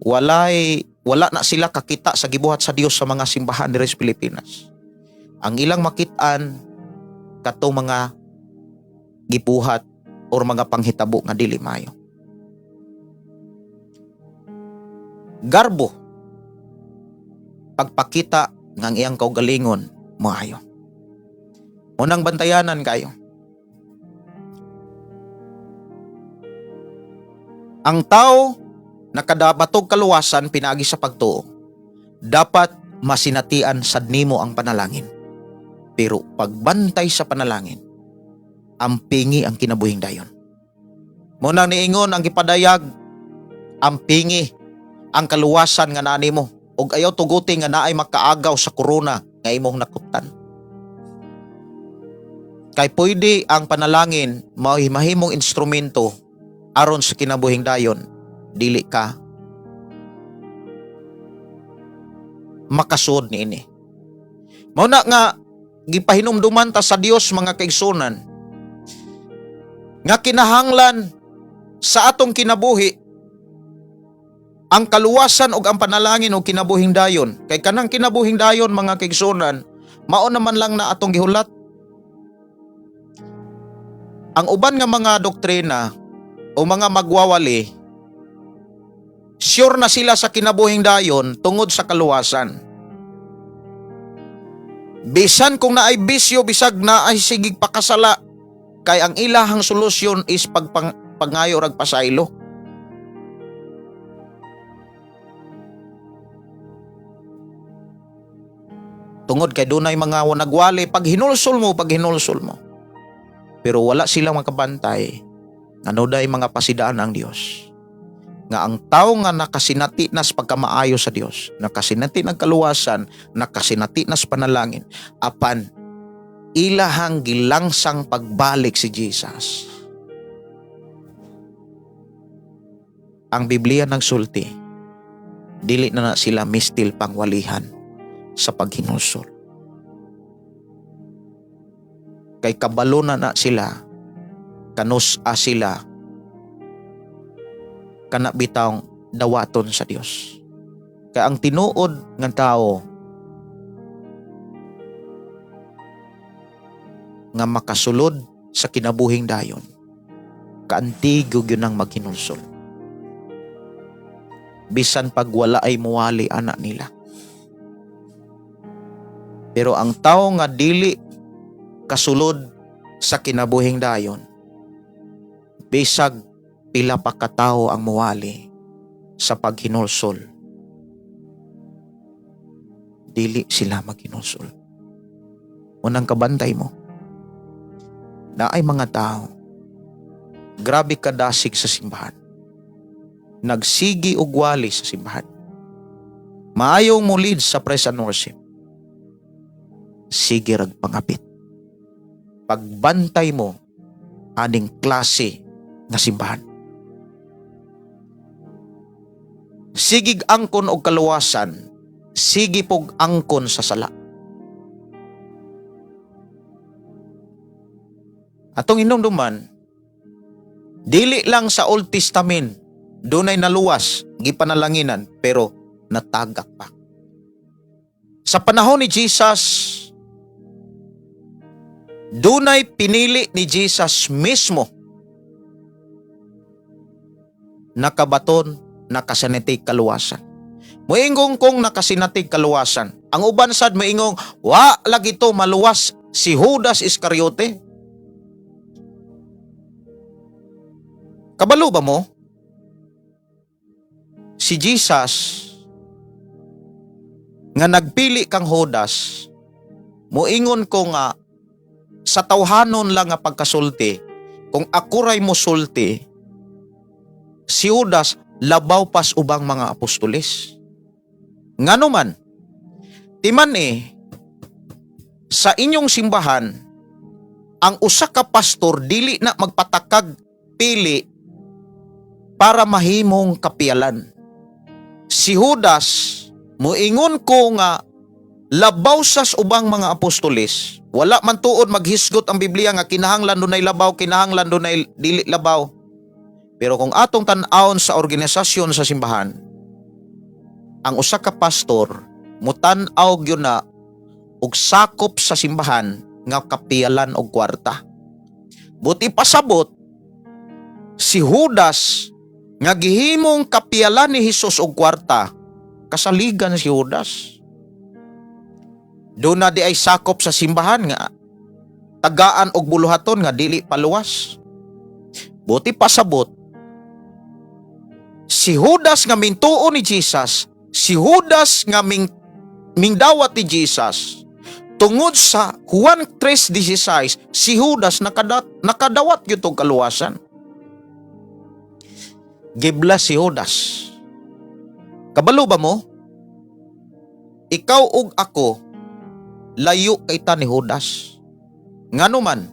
Wala na sila kakita sa gibuhat sa Dios sa mga simbahan diri sa Pilipinas. Ang ilang makit-an katong mga gibuhat or mga panghitabo nga dili maayo. Garbo, pagpakita nga ang iyang kaugalingon maayo. Unang bantayanan kayo. Ang tao nakadabatog kaluwasan pinaagi sa pagtuo, dapat masinatian sad nimo ang panalangin. Pero pagbantay sa panalangin, ampingi ang kinabuhing dayon. Munang niingon ang gipadayag, ampingi ang kaluwasan nga naa nimo ug ayaw tuguti nga naay makaagaw sa korona nga imong nakutan. Kay pwede ang panalangin mao'y mahimong instrumento aron sa kinabuhing dayon, dili ka makasud niini. Mao na nga Gipahinumduman ta sa Dios, mga kaigsunan, nga kinahanglan sa atong kinabuhi ang kaluwasan ug ang panalangin og kinabuhing dayon, kay kanang kinabuhing dayon, mga kaigsunan, mao naman lang na atong gihulat. Ang uban nga mga doktrina o mga magwawali, sure na sila sa kinabuhing dayon tungod sa kaluwasan. Bisan kung naay bisyo, bisag naay sigig pakasala, kay ang ilahang solusyon is pangayo rag pasaylo. Tungod kay dunay mga nagwali, pag hinulsol mo, pag hinulsol mo. Pero wala silang makabantay ano day mga pasidaan ang Dios. Nga ang tao nga nakasinati nas pagkamaayo sa Dios, nakasinati ng kaluwasan, nakasinati nas panalangin, apan ilahang gilangsang pagbalik si Jesus. Ang Biblia nagsulti, dili na na sila mistil pangwalihan sa paghinulsol. Kay kabalo na na sila, kanus-a sila, kana bitawng dawaton sa Dios. Kay ang tinuod nga tao nga makasulod sa kinabuhing dayon, kaantigo gyud ang maghinulsol. Bisan pag wala ay muwali ana nila. Pero ang tao nga dili kasulod sa kinabuhing dayon, bisag pila pa katawo ang muwali sa paghinulsol, dili sila maghinulsol. Unang kabantay mo, naay mga tao, grabe kadasig sa simbahan. Nagsigi og wali sa simbahan. Maayong mulid sa praise and worship. Sige rag pangapit. Pagbantay mo aning klase nga simbahan. Sigig angkon og kaluwasan, sige pog angkon sa sala. Atong hinumduman, dili lang sa Old Testament dunay naluwas, gipanalanginan, pero natagak pa. Sa panahon ni Jesus, dunay pinili ni Jesus mismo nakabaton, nakasinati kaluwasan. Moingong kong nakasinati kaluwasan. Ang uban sad moingong wa lagi to maluwas si Judas Iscariote. Kabalo ba mo? Si Jesus nga nagpili kang Judas, moingon ko nga sa tawhanon lang nga pagkasulti, kung ako ray mosulti, si Judas labaw pas ubang mga apostoles. Ngano man, timan eh, sa inyong simbahan, ang usa ka pastor dili na magpatakag pili para mahimong kapiyalan. Si Judas, moingon ko nga labaw sas ubang mga apostoles, wala man tuod maghisgot ang Biblia nga kinahanglan dunay labaw, kinahanglan dunay dili labaw. Pero kung atong tan-awon sa organisasyon sa simbahan, ang usa ka pastor mutan-aw gyud na og sakop sa simbahan nga kapiyalan og kwarta. Buti pasabot, si Judas nga gihimong kapiyalan ni Hesus og kwarta, kasaligan si Judas. Doon na di ay sakop sa simbahan nga tagaan og buluhaton nga dili paluwas. Buti pasabot, si Judas nga mintuo ni Jesus, si Judas nga mingdawat ni Jesus, tungod sa Juan 3:16, si Judas nakadawat gyud tong kaluwasan. Gibla si Judas. Kabalo ba mo? Ikaw ug ako layo kay ta ni Judas. Ngano man,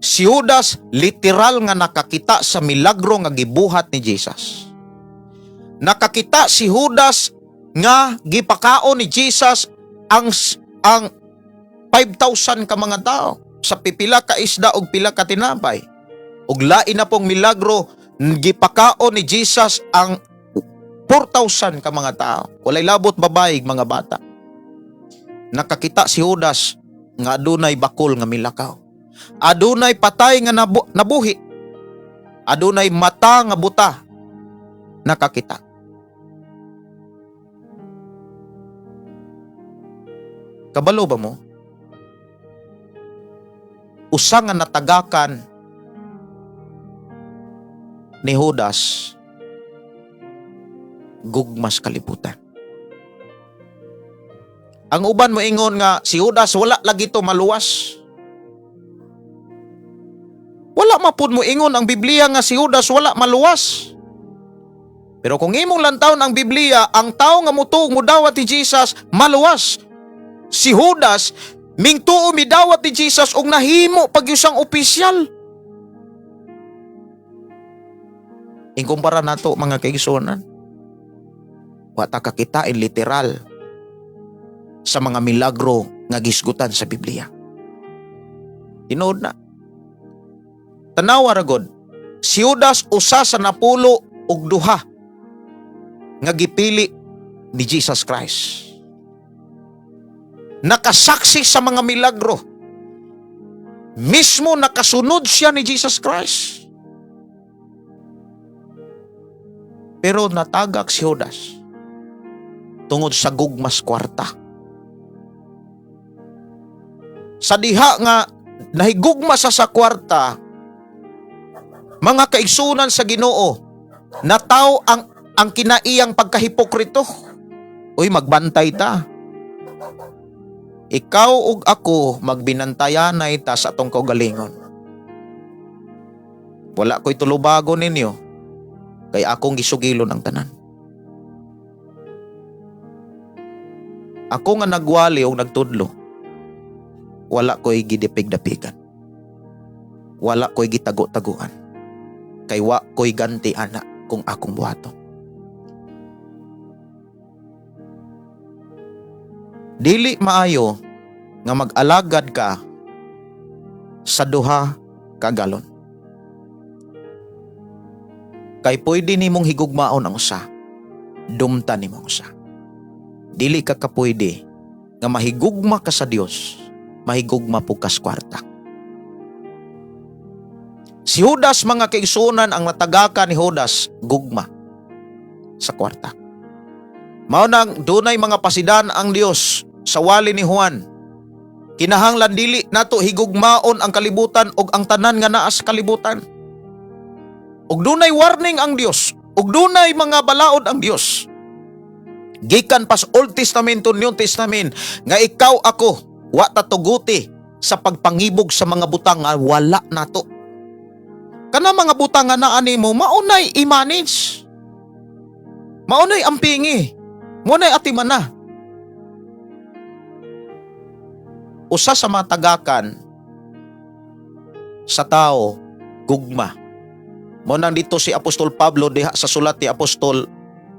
si Judas literal nga nakakita sa milagro nga gibuhat ni Jesus. Nakakita si Judas nga gipakaon ni Jesus ang ang 5,000 ka mga tao sa pipila ka isda og pila ka tinapay. Ug lain na pong milagro, gipakaon ni Jesus ang 4,000 ka mga tao. Walay labot babae, mga bata. Nakakita si Judas nga adunay bakol nga milakaw. Adunay patay nga nabuhi. Adunay mata nga buta nakakita. Kabalo ba mo? Usa nga natagakan ni Judas, gugmas kalibutan. Ang uban moingon nga si Judas wala lagi to maluwas. Wala mapud mo ingon ang Biblia nga si Judas wala maluwas. Pero kung imong lantawon ang Biblia, ang tao nga mutuo mudawat ni Jesus maluwas. Si Judas mingtuo midawat ni Jesus ug nahimo pag isang opisyal. Inkumpara nato, mga kaigsuonan. Wa ta kakitain literal sa mga milagro nga gisgutan sa Biblia. Tinuod na. Tanawa ra god. Si Judas, usa sa 12 nga gipili ni Jesus Christ. Nakasaksi sa mga milagro. Mismo nakasunod siya ni Jesus Christ. Pero natagak si Judas tungod sa gugmas kwarta. Sa diha nga nahigugma sa kwarta, mga kaigsunan sa Ginoo, nataw ang kinaiyang pagkahipokrito. Uy, magbantay ta. Ikaw ug ako, magbinantayanay ta sa atong kaugalingon. Wala ko'y tulubago ninyo, kay akong gisugilon ang tanan. Ako nga nagwali o nagtudlo, wala ko'y gidipig-dapigan. Wala ko'y gitago-taguan. Kay wa ko'y ganti ana kung akong buhaton. Dili maayo nga mag-alagad ka sa duha ka galon. Kay pwede nimong higugmaon ang usa, dumtan nimo ang usa. Dili ka kapwede nga mahigugma ka sa Dios, mahigugma po kas kwarta. Si Judas, mga kaigsunan, ang natagaka ni Judas, gugma sa kwarta. Mao nang dunay mga pasidan ang Dios sa wali ni Juan. Kinahanglan dili nato higugmaon ang kalibutan ug ang tanan nga naa sa kalibutan. Ug dunay warning ang Dios, ug dunay mga balaod ang Dios. Gikan pas Old Testament to New Testament nga ikaw ako wa ta tuguti sa pagpangibog sa mga butang nga wala nato. Kana mga butang nga naa nimo, maunay i-manage. Maunay ampingi. Maunay atimana. Usa sa mga tagakan sa tao, gugma. Mo nang dito si Apostol Pablo diha sa sulat ni Apostol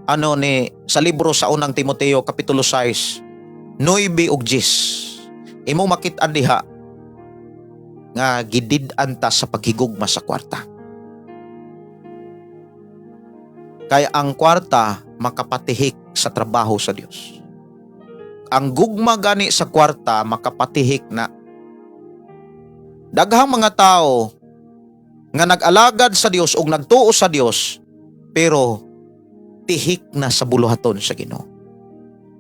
ano ni sa libro sa Unang Timoteo kapitulo 6, 9 ug 10. Imo makit-an diha nga gidid-an ta sa paghigugma sa kwarta. Kaya ang kwarta makapatihik sa trabaho sa Dios. Ang gugma gani sa kwarta makapatihik na. Daghang mga tao nga nag-alagad sa Dios ug nagtuo sa Dios pero tihik na sa buluhaton sa Ginoo.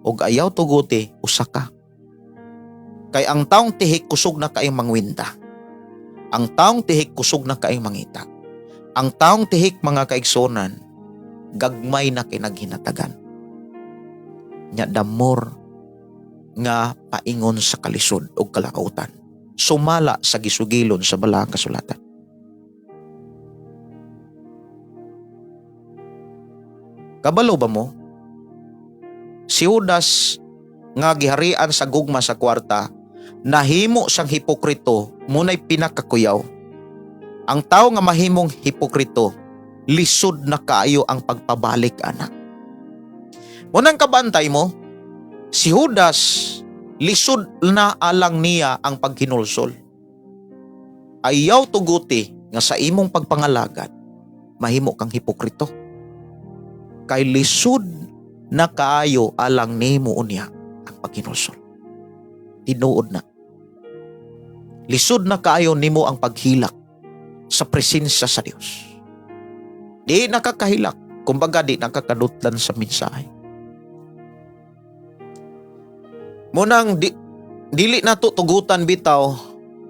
Ug ayaw tuguti usa ka. Kay ang taong tihik kusog na kaayong mangwinta. Ang taong tihik kusog na kaayong mangita. Ang taong tihik, mga kaigsonan, gagmay na kay naghinatagan. Nya damor nga paingon sa kalisod o kalautan. Sumala sa gisugilon sa balaang kasulatan. Kabalo ba mo? Si Judas nga giharian sa gugma sa kwarta, nahimo sang hipokrito, munay pinakakuyaw. Ang tao nga mahimong hipokrito, lisod na kaayo ang pagpabalik anak. Munang kabantay mo, si Judas Lisod na alang niya ang paghinulsol. Ayaw tuguti nga sa imong pagpangalagad, mahimo kang hipokrito. Kay lisod na kaayo alang nimo unya ang paghinulsol. Tinuod na. Lisod na kaayo nimo ang paghilak sa presensya sa Dios. Di nakakahilak, kumbaga di nakakadutlan sa mensahe. Munang dili nato tugutan bitaw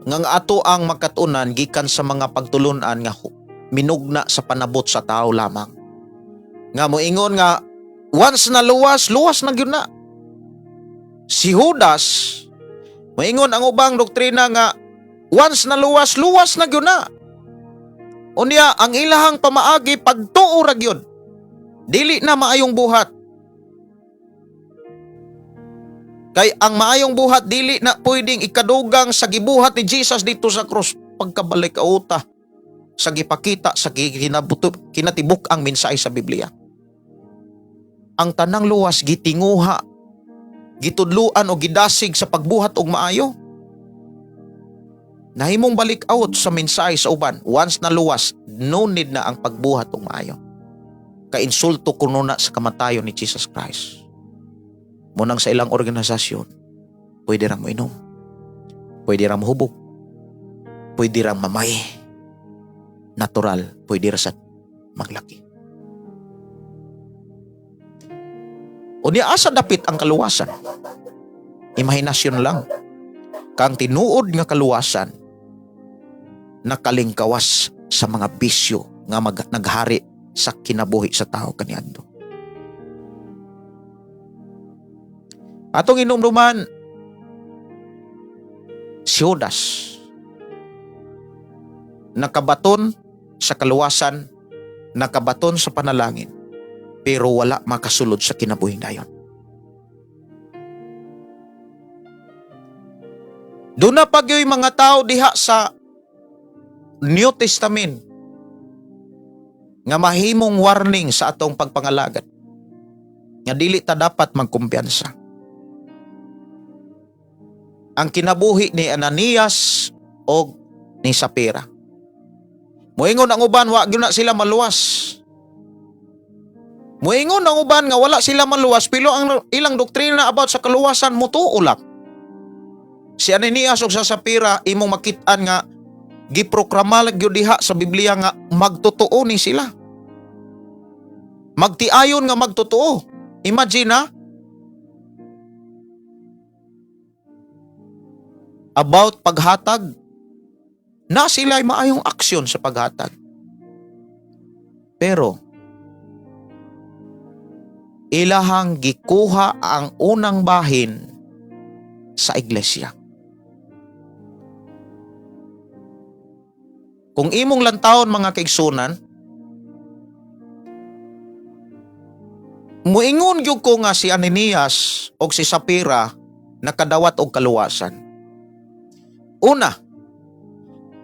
nga ang ato ang makatunan gikan sa mga pagtulunan nga minugna sa panabot sa tao lamang. Nga moingon nga once na luwas, luwas na gyud na. Si Judas moingon ang ubang doktrina nga once na luwas, luwas na gyud na. Unya ang ilahang pamaagi pagtuo ra gyud. Dili na maayong buhat. Kay ang maayong buhat dili na pwedeng ikadugang sa gibuhat ni Jesus dito sa krus pagkabalik auta sa gipakita sa kinatibuk ang mensahe sa Biblia. Ang tanang luwas gitinguha, gitudluan o gidasig sa pagbuhat og maayo. Nahimong balik out sa mensahe sa uban, once na luwas, no need na ang pagbuhat og maayo. Kainsulto kuno na sa kamatayon ni Jesus Christ. Munang sa ilang organisasyon, pwede rang moinom, pwede rang mohubog, pwede rang mamay. Natural, pwede ra sa maglaki. Unya asa dapit ang kaluwasan? Imahinasyon lang. Kang tinuod nga kaluwasan, nakalingkawas sa mga bisyo nga naghari sa kinabuhi sa tao kaniadto. Atong inumduman, si Judas nakabaton sa kaluwasan, nakabaton sa panalangin, pero wala makasulod sa kinabuhing dayon. Doon na pagyo'y mga tao diha sa New Testament nga mahimong warning sa atong pagpangalagad nga dili ta dapat magkumpiyansa. Ang kinabuhi ni Ananias og ni Sapira. Moingon ang uban, wa gyud na sila maluwas. Moingon ang uban nga wala sila maluwas, pero ang ilang doktrina about sa kaluwasan mutuo lang. Si Ananias og sa Sapira imong makit-an nga giprokrama gyud diha sa Biblia nga magtotoo ni sila. Magtiayon nga magtotoo. Imagine ha? About paghatag, na sila'y maayong aksyon sa paghatag. Pero, ilahang gikuha ang unang bahin sa iglesia. Kung imong lantawon mga kaigsunan, muingon gyud ko nga si Ananias og si Sapira nakadawat og kaluwasan. Una,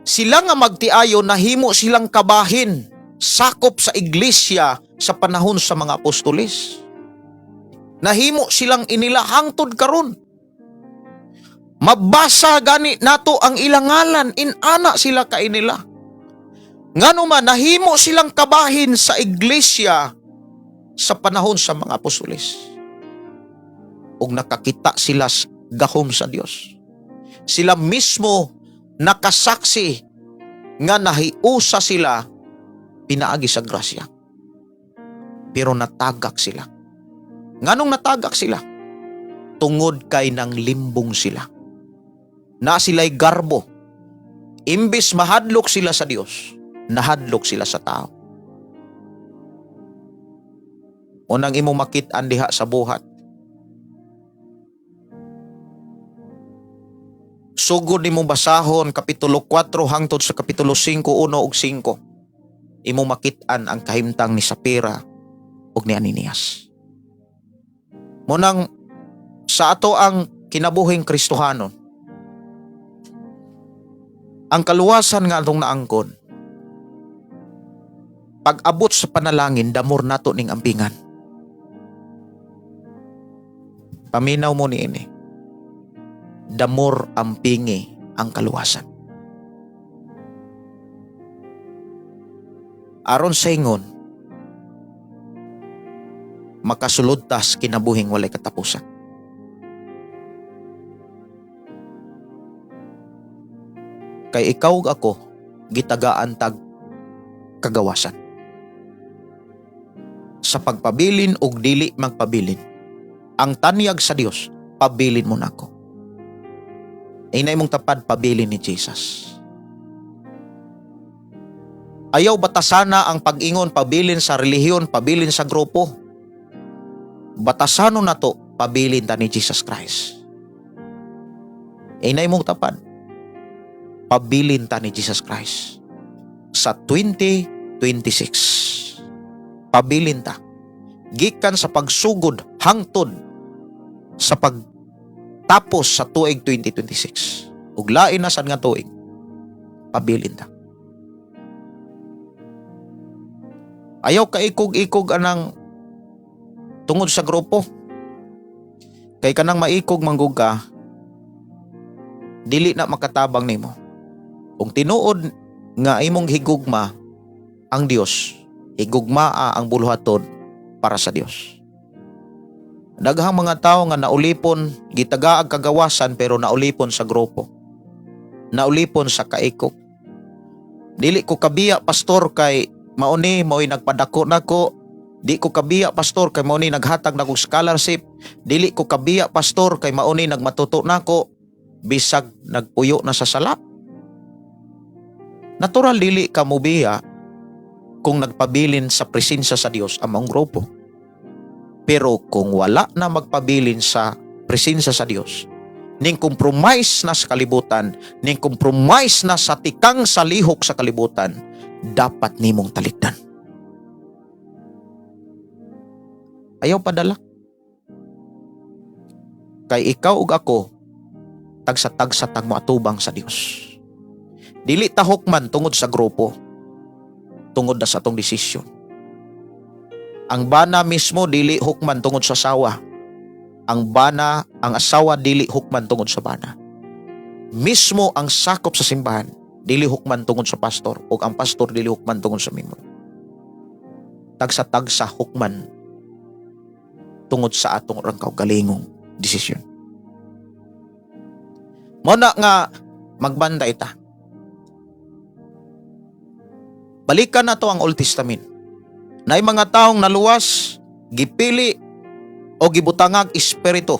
sila nga magtiayo nahimo silang kabahin sakop sa iglesia sa panahon sa mga apostoles. Nahimo silang inila hangtod karon. Mabasa gani nato ang ilang ngalan, inana sila kainila. Ngano man nahimo silang kabahin sa iglesia sa panahon sa mga apostoles. Ug nakakita sila gahom sa Dios. Sila mismo nakasaksi nga nahiusa sila pinaagi sa grasya. Pero natagak sila. Nganong natagak sila? Tungod kay nang limbong sila. Na sila'y garbo. Imbis mahadlok sila sa Dios, nahadlok sila sa tao. Unang imong makit-an diha sa buhat. Sugod nimo basahon kapitulo 4 hangtod sa kapitulo 5, 1 ug 5. Imong makit-an ang kahimtang ni Sapira ug ni Ananias. Munang sa ato ang kinabuhing Kristohanon, ang kaluwasan nga atong naangkon, pag-abot sa panalangin, damor nato ning ampingan. Paminaw mo ni ini. The more ampingi ang kaluwasan. Aron sa ingon, makasulod tas kinabuhing walay katapusan. Kay ikaw ug ako gitagaan tag kagawasan. Sa pagpabilin og dili magpabilin. Ang tanyag sa Dios, pabilin mo nako. Inay mong tapad, pabilin ni Jesus. Ayaw batasana ang pag-ingon pabilin sa relihiyon, pabilin sa grupo. Batasano na to, pabilin ta ni Jesus Christ. Inay mong tapad, pabilin ta ni Jesus Christ. Sa 2026, pabilin ta. Gikan sa pagsugod hangtod sa pagtapos sa tuig 2026. Ug lain na sad nga tuig, pabilin ta. Ayaw ka ikog-ikog anang tungod sa grupo. Kay kanang maikog manggug ka, dili na makatabang nimo. Kung tinuod nga imong higugma ang Dios, higugmaa ang buluhaton para sa Dios. Daghang mga tawo nga naulipon, gitagaag kagawasan pero naulipon sa grupo. Naulipon sa kaikog. Dili ko kabiya, pastor, kay mauni mao'y nagpadako nako. Di ko kabiya, pastor, kay mauni naghatag nako scholarship. Dili ko kabiya, pastor, kay mauni nagmatuto nako bisag nagpuyo na sa sala. Natural dili ka mobiya kung nagpabilin sa presensya sa Dios ang maong grupo. Pero kung wala na magpabilin sa presensya sa Dios, ning compromise na sa kalibutan, ning compromise na sa tikang sa lihok sa kalibutan, dapat nimong talikdan. Ayaw padala. Kay ikaw ug ako, tagsa-tagsa tag moatubang sa Dios. Dili ta hukman tungod sa grupo, tungod na sa atong desisyon. Ang bana mismo dili hukman tungod sa asawa. Ang bana, ang asawa dili hukman tungod sa bana. Mismo ang sakop sa simbahan dili hukman tungod sa pastor o ang pastor dili hukman tungod sa miyembro. Tagsa-tagsa hukman tungod sa atong orang kaugalingong desisyon. Mao na nga magbantay ta. Balikan na to ang Old Testament. Naay mga taong naluwas, gipili o gibutangag espiritu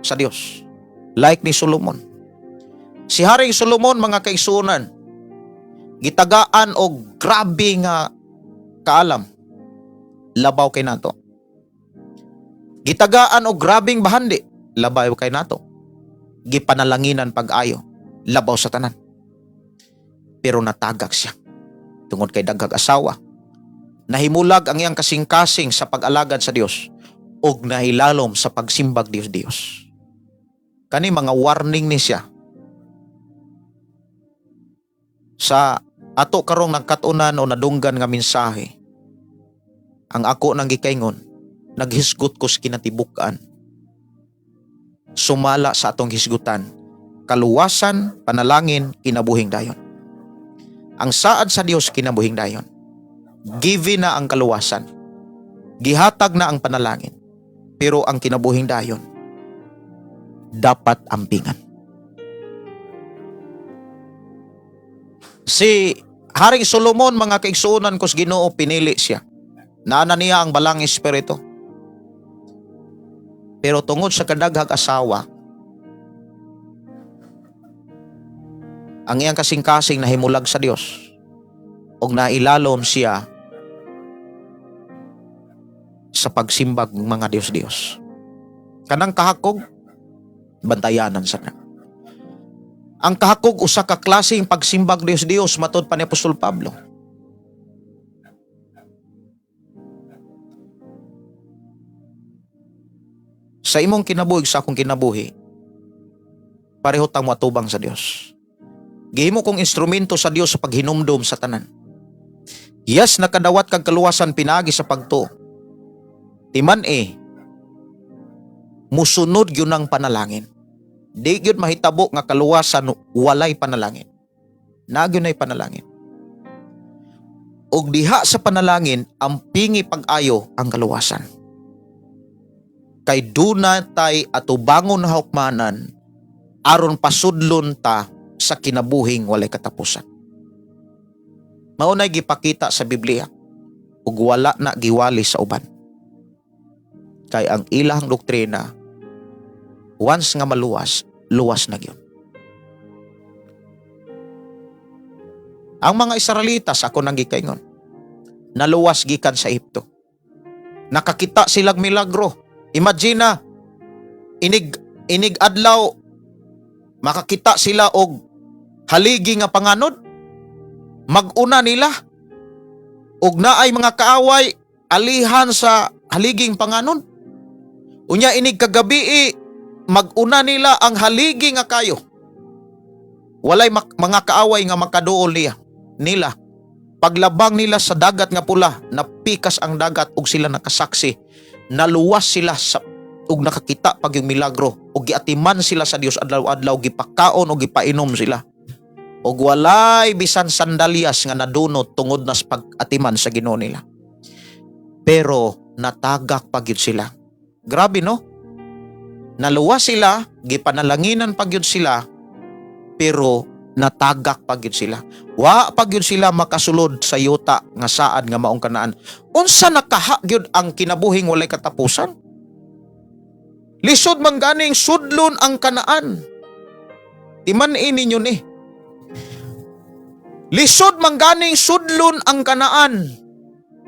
sa Dios. Like ni Solomon. Si Haring Solomon, mga kaigsuonan, gitagaan og grabe nga kaalam labaw kay nato. Gitagaan og grabeng bahandi labaw kay nato. Gipanalanginan pag-ayo labaw sa tanan. Pero natagak siya tungod kay daghag asawa. Nahimulag ang iyang kasing-kasing sa pag-alagad sa Dios ug nahilalom sa pagsimbag Dios Dios. Kani mga warning ni siya sa ato karong nagkat-unan o nadunggan nga mensahe. Ang ako nang gikaingon, naghisgot ko sa kinatibuk-an. Sumala sa atong hisgutan, kaluwasan, panalangin, kinabuhing dayon. Ang saad sa Dios, kinabuhing dayon. Given na ang kaluwasan. Gihatag na ang panalangin. Pero ang kinabuhing dayon, dapat ampingan. Si Haring Solomon, mga kaigsuonan ko sa Ginoo, pinili siya. Naana niya ang balang espiritu. Pero tungod sa kadaghag asawa, ang iyang kasing-kasing nahimulag sa Dios og nailalom siya sa pagsimbag ng mga Diyos-Diyos. Kanang kahakog, bantayanan sa na. Ang kahakog usa ka klaseng pagsimbag Diyos-Diyos matod pa ni Apostol Pablo. Sa imong kinabuhi, sa akong kinabuhi, pareho tang moatubang sa Dios. Gihimo kong instrumento sa Dios sa paghinumdom sa tanan. Yes, nakadawat kag kaluwasan pinaagi sa pagtuo. Timan musunod gyud ang panalangin. Di gyud mahitabo nga kaluwasan walay panalangin. Naa gyud nay panalangin. Og diha sa panalangin, ang pingi pag-ayo ang kaluwasan. Kay duna tay atubangon na hukmanan aron pasudlon ta sa kinabuhing walay katapusan. Mao nay gipakita sa Biblia ug wala na giwali sa uban. Kay ang ilahang doktrina, once nga maluwas, luwas na gyud. Ang mga Israelitas, ako nang gikaingon, naluwas gikan sa Ehipto. Nakakita silang milagro. Imagine na, inig inig adlaw makakita sila og haligi nga panganod. Mag-una nila og naay mga kaaway, alihan sa haliging panganod. Unya inig kagabi, mag-una nila ang haligi nga kayo. Walay mga kaaway nga makaduol niya nila. Paglabang nila sa Dagat nga Pula, napikas ang dagat ug sila nakasaksi. Naluwas sila sa ug nakakita pag yung milagro ug giatiman sila sa Dios adlaw-adlaw, gipakaon ug gipainom sila. Ug walay bisan sandalyas nga nadunot tungod na sa pag-atiman sa Ginoo nila. Pero natagak pa gyud sila. Grabe, no? Naluwas sila, gipanalanginan pa gyud sila, pero natagak pa gyud sila. Wa pa gyud sila makasulod sa yuta nga saad nga maong Kanaan. Unsa nakaha gyud ang kinabuhing walay katapusan? Lisod man ganing sudlon ang Kanaan. Timan-i ninyo ni. Lisod man ganing sudlon ang Kanaan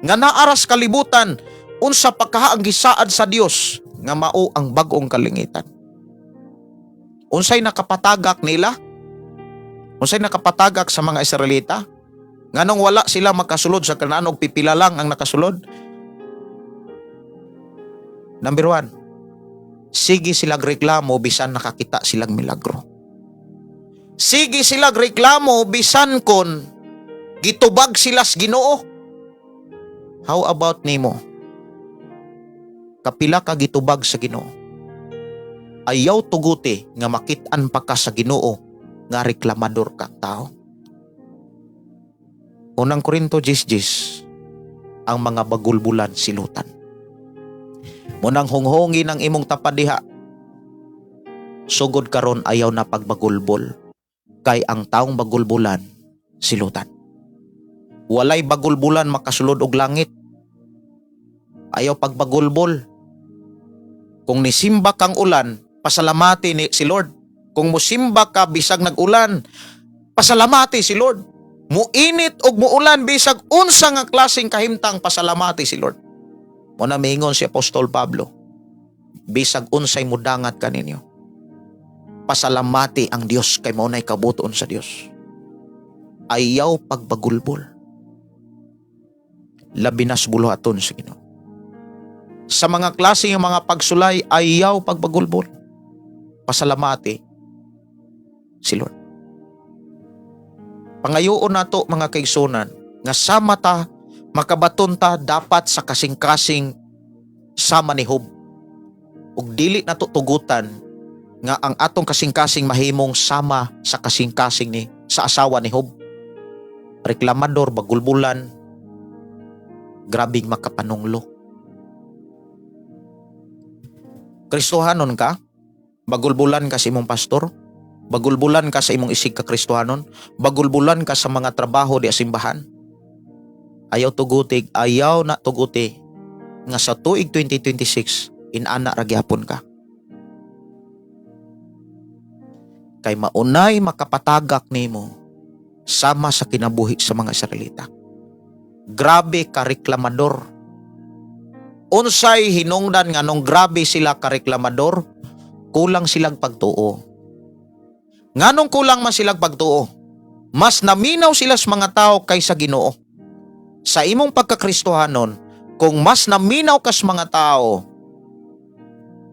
nga naaras kalibutan, unsa pa kaha ang gisaad sa Dios nga mao ang bag-ong kalangitan? Unsay nakapatagak nila? Unsay nakapatagak sa mga Israelita? Nganong wala sila makasulod sa Kanaan og pipila lang ang nakasulod? Number 1, sige silang reklamo bisan nakakita silang milagro. Sige silang reklamo bisan kon gitubag sila sa Ginoo. How about nimo? Kapila ka gitubag sa Ginoo? Ayaw tuguti nga makit-an pa ka sa Ginoo nga reklamador ka tao. Unang Korinto 10:10, ang mga bagulbulan silutan. Munang hunghungi ng imong tapad diha. Sugod karon, ayaw na pagbagulbol. Kay ang taong bagulbulan, silutan. Walay bagulbulan makasulod og langit. Ayaw pagbagulbol. Kung nisimba kang ulan, pasalamati ni si Lord. Kung musimba ka bisag nag-ulan, pasalamati si Lord. Muinit og muulan, bisag unsa nga klaseng kahimtang, pasalamati si Lord. Mo na miingon si Apostol Pablo, bisag unsay mudangat kaninyo, pasalamati ang Dios kay mao nay kabuton sa Dios. Ayaw pagbagulbol. Labi na sa buluhaton sa Ginoo. Sa mga klase ng mga pagsulay, ayaw pagbagulbol. Pasalamati si Lord. Pangayoon nato, mga kaigsunan, nga sama ta makabaton ta dapat sa kasing-kasing sama ni Job. Ug dili nato tugutan nga ang atong kasing-kasing mahimong sama sa kasing-kasing ni sa asawa ni Job. Reklamador, bagulbulan, grabing makapanunglo. Kristohanon ka, bagulbulan ka sa imong pastor, bagulbulan ka sa imong isig ka Kristohanon, bagulbulan ka sa mga trabaho di simbahan. Ayaw tugutig, ayaw na tuguti nga sa tuig 2026 inana ra gyapon ka. Kay maunay makapatagak nimo sama sa kinabuhi sa mga Israelita. Grabe ka reklamador. Unsay hinungdan nga nung grabe sila ka reklamador? Kulang silang pagtuo. Nganong kulang man silang pagtuo? Mas naminaw sila sa mga tao kaysa Ginoo. Sa imong pagkakristohanon, kung mas naminaw ka sa mga tao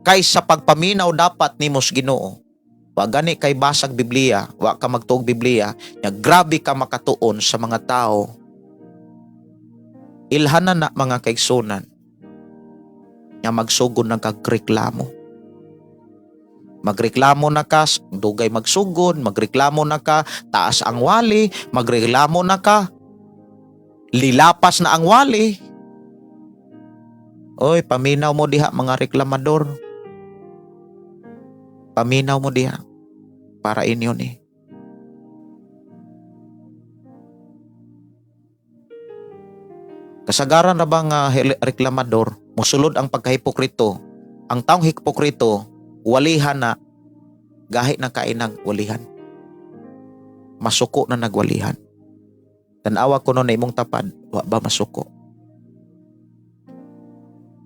kaysa pagpaminaw dapat nimo sa Ginoo, wa gani kay basag Biblia, wa ka magtuog Biblia, nya grabe ka makatuon sa mga tao. Ilhanan na, mga kaigsunan, nga magsugod ng kagreklamo. Magreklamo na ka, dugay magsugod, magreklamo na ka, taas ang wali, magreklamo na ka, lilapas na ang wali. Oy, paminaw mo diha, mga reklamador. Paminaw mo diha. Para inyo ni. Kasagaran na ba nga reklamador, musulod ang pagkahipokrito? Ang taong hipokrito, walihan na, gahi na kainag walihan. Masuko na nagwalihan. Tanawa ko na imong tapad, wa ba masuko?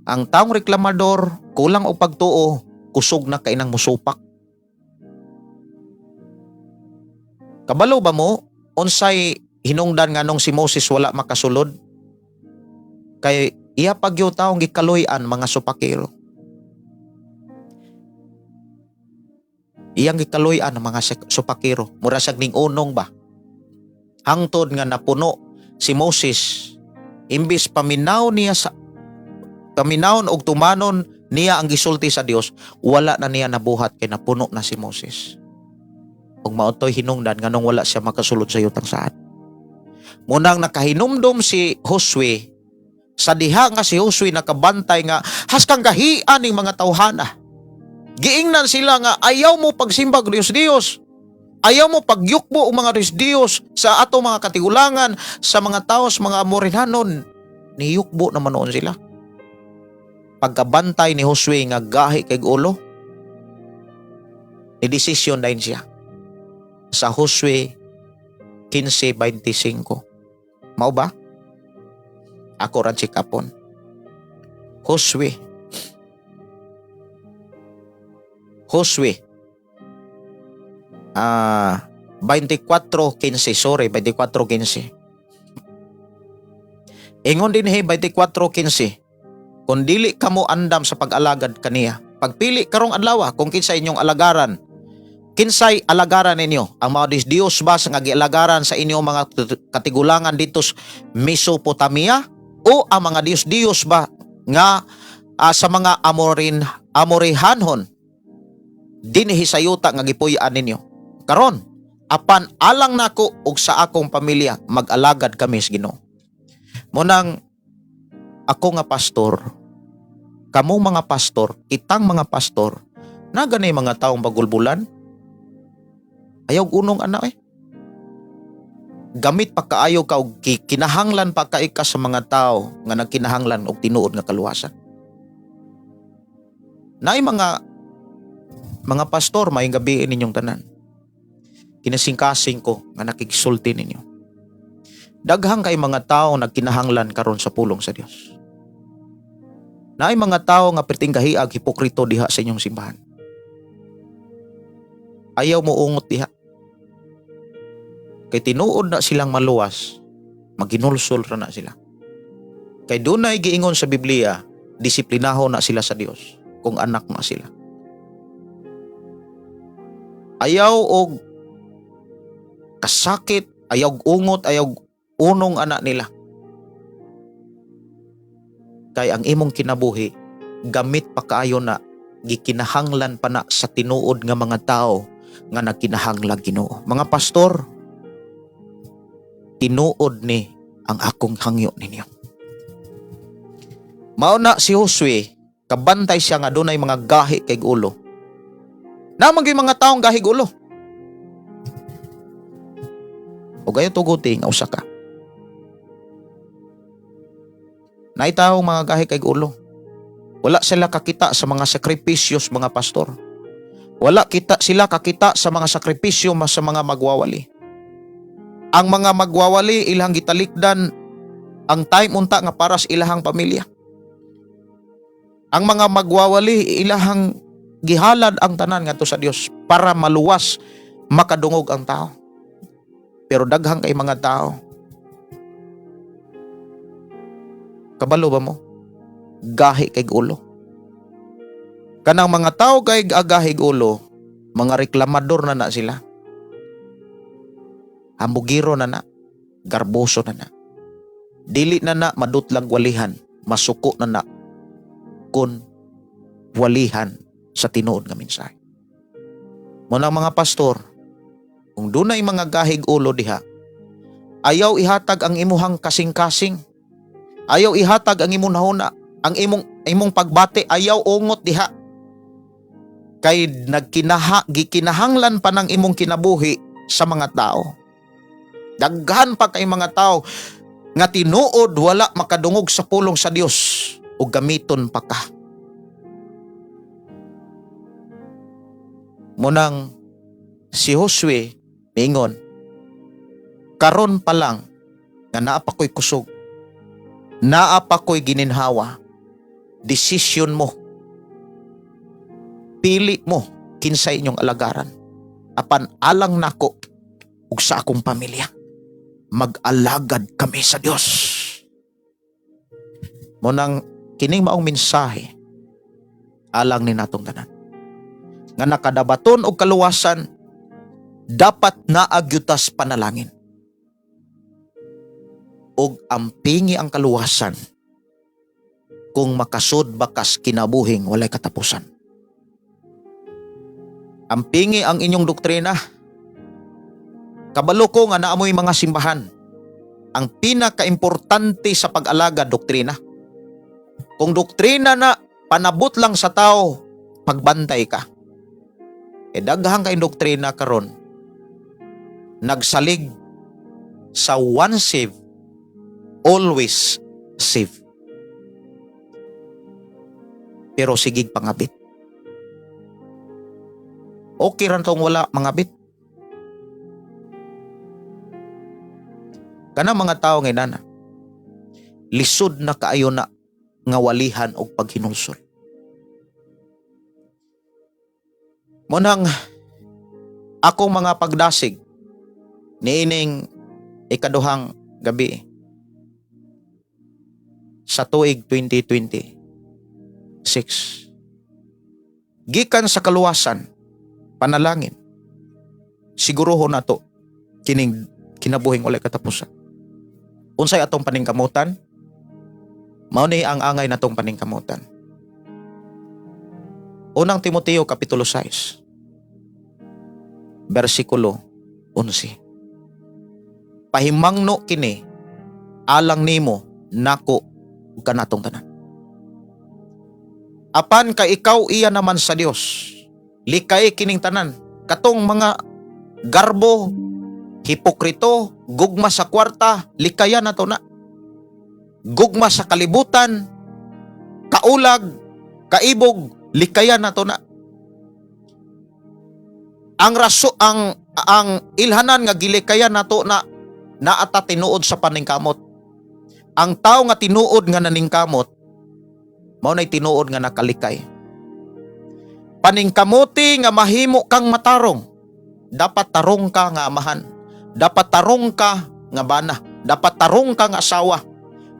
Ang taong reklamador, kulang og pagtuo, kusog na kainang musupak. Kabalo ba mo, unsay hinungdan nga nung si Moses wala makasulod? Kay iya pagyo taong gikaloy-an mga supakero. Iyang gikaloy-an ang mga supakero. Mura siyag ning unong ba? Hangtod nga napuno si Moses, imbis paminaw niya sa paminawon og tumanon niya ang gisulti sa Dios, wala na niya nabuhat kay napuno na si Moses. Ug mao toy hinungdan nganong wala siya makasulod sa yutang saad. Munang nakahinumdom si Josue sa diha nga si Josue nakabantay nga haskang gahian ning mga tawhana. Giingnan sila nga ayaw mo pagsimbag Dios Dios. Ayaw mo pagyukbo og mga Dios Dios sa ato mga katigulangan, sa mga tawo, sa mga Amorinhanon. Niyukbo naman noon sila. Pagkabantay ni Josue nga gahi kay ulo, ni desisyon dayon siya. Sa Josue 15:25. Mao ba? Ako ra si Kapon. Josue. Josue. 24:15, sorry, 24:15. Ingon din he 24:15. Kung dili kamo andam sa pag-alagad kaniya, pagpili karong adlaw kung kinsa inyong alagaran, kinsay alagaran ninyo? Ang mga Diyos Diyos ba sa nga gialagaran sa inyong mga katigulangan dito sa Mesopotamia, o ang mga Diyos Diyos ba nga sa mga Amorihanhon dinhi sa yuta nga gipuy-an ninyo? Karon, apan alang nako ug sa akong pamilya, mag-alagad kami sa Ginoo. Munang ako nga pastor, kamo mga pastor, kitang mga pastor, na ganay mga taong bagulbulan, ayaw unong anak eh. Gamit pa kaayo ka og kinahanglan pa kay ka sa mga tao nga nagkinahanglan og tinuod nga kaluwasan. Naay mga pastor, maayong gabi ninyong tanan. Kinasingkasing ko nga nakigsulti ninyo. Daghang kay mga tao nagkinahanglan karon sa pulong sa Dios. Naay mga tao nga perting kahiag hipokrito diha sa inyong simbahan. Ayaw mo ungot diha. Kay tinuod na silang maluwas, maginulsol ra na sila. Kay dunay giingon sa Biblia, disiplinahon na sila sa Dios kung anak na sila. Ayaw og kasakit, ayaw og ungot, ayaw og unong anak nila. Kay ang imong kinabuhi, gamit pa kaayo na, gikinahanglan pa na sa tinuod nga mga tao nga nagkinahanglan Ginoo. Mga pastor, tinuod ni ang akong hangyo ninyo. Mao na si Josue, kabantay siya nga dunay mga gahi kay ulo. Naa man gyud mga taong gahi ulo. O gayo tuguti nga usa ka. Naay taong mga gahi kay ulo. Wala sila kakita sa mga sakripisyo sa mga pastor. Wala kita sila kakita sa mga sakripisyo mas sa mga magwawali. Ang mga magwawali ilang gitalikdan ang time unta nga para sa ilahang pamilya. Ang mga magwawali ilahang gihalad ang tanan ngadto sa Dios para maluwas, makadungog ang tao. Pero daghang kay mga tao, kabalo ba mo? Gahi kay ulo. Kanang mga tao kay agahig ulo, mga reklamador na na sila. Hambugiro na na, garboso na na. Dili na na madutlag walihan, masuko na na kun walihan sa tinuod nga mensahe. Mao nang, mga pastor, kung dunay mga gahig ulo diha, ayaw ihatag ang imuhang kasing-kasing. Ayaw ihatag ang imong nahuna, ang imong pagbati, ayaw ungot diha. Kay gikinahanglan pa ng imong kinabuhi sa mga tao. Daghan pa kay mga tao nga tinuod wala makadungog sa pulong sa Dios o gamiton pa ka. Mao nang si Josue ningon, "Karon pa lang nga naa pa ko'y kusog, naa pa ko'y gininhawa, desisyon mo, pili mo kinsay inyong alagaran. Apan alang nako ug sa akong pamilya, mag-alagad kami sa Dios." Mao nang kining maong mensahe alang ni natong tanan nga nakadabaton og kaluwasan, dapat naa gyud tas panalangin og ampingi ang kaluwasan kung makasud ba kas kinabuhing walay katapusan. Ampingi ang inyong doktrina. Kabalo ko nga naa moy mga simbahan. Ang pinakaimportante sa pag-alaga, doktrina. Kung doktrina na panabot lang sa tao, pagbantay ka. E daghang kay doktrina karon nagsalig sa once save, always save. Pero sigig pangabit. Okay ran tong wala mangabit. Kana mga tao ngay nana, lisod na kaayo na nga walihan og paghinulsol. Mao nang akong mga pagdasig niining ikaduhang gabi sa tuig 2026. Gikan sa kaluwasan, panalangin. Siguruhon nato kining kinabuhing walay katapusan. Unsay atong paningkamutan? Mao ni ang angay natong paningkamutan. Unang Timoteo kapitulo 6 bersikulo 11. Pahimangno kini alang nimo, nako ug kanatong tanan. Apan kay ikaw iya naman sa Dios, likay kining tanan, katong mga garbo, hipokrito, gugma sa kwarta, likayan nato na. Gugma sa kalibutan, kaulag, kaibog, likayan nato na. Ang raso ang ilhanan nga gilikayan nato na, naata tinuod sa paningkamot. Ang tao nga tinuod nga naningkamot, mao nay tinuod nga nakalikay. Paningkamuti nga mahimo kang matarong. Dapat tarong ka nga amahan. Dapat tarong ka nga bana. Dapat tarong ka nga asawa.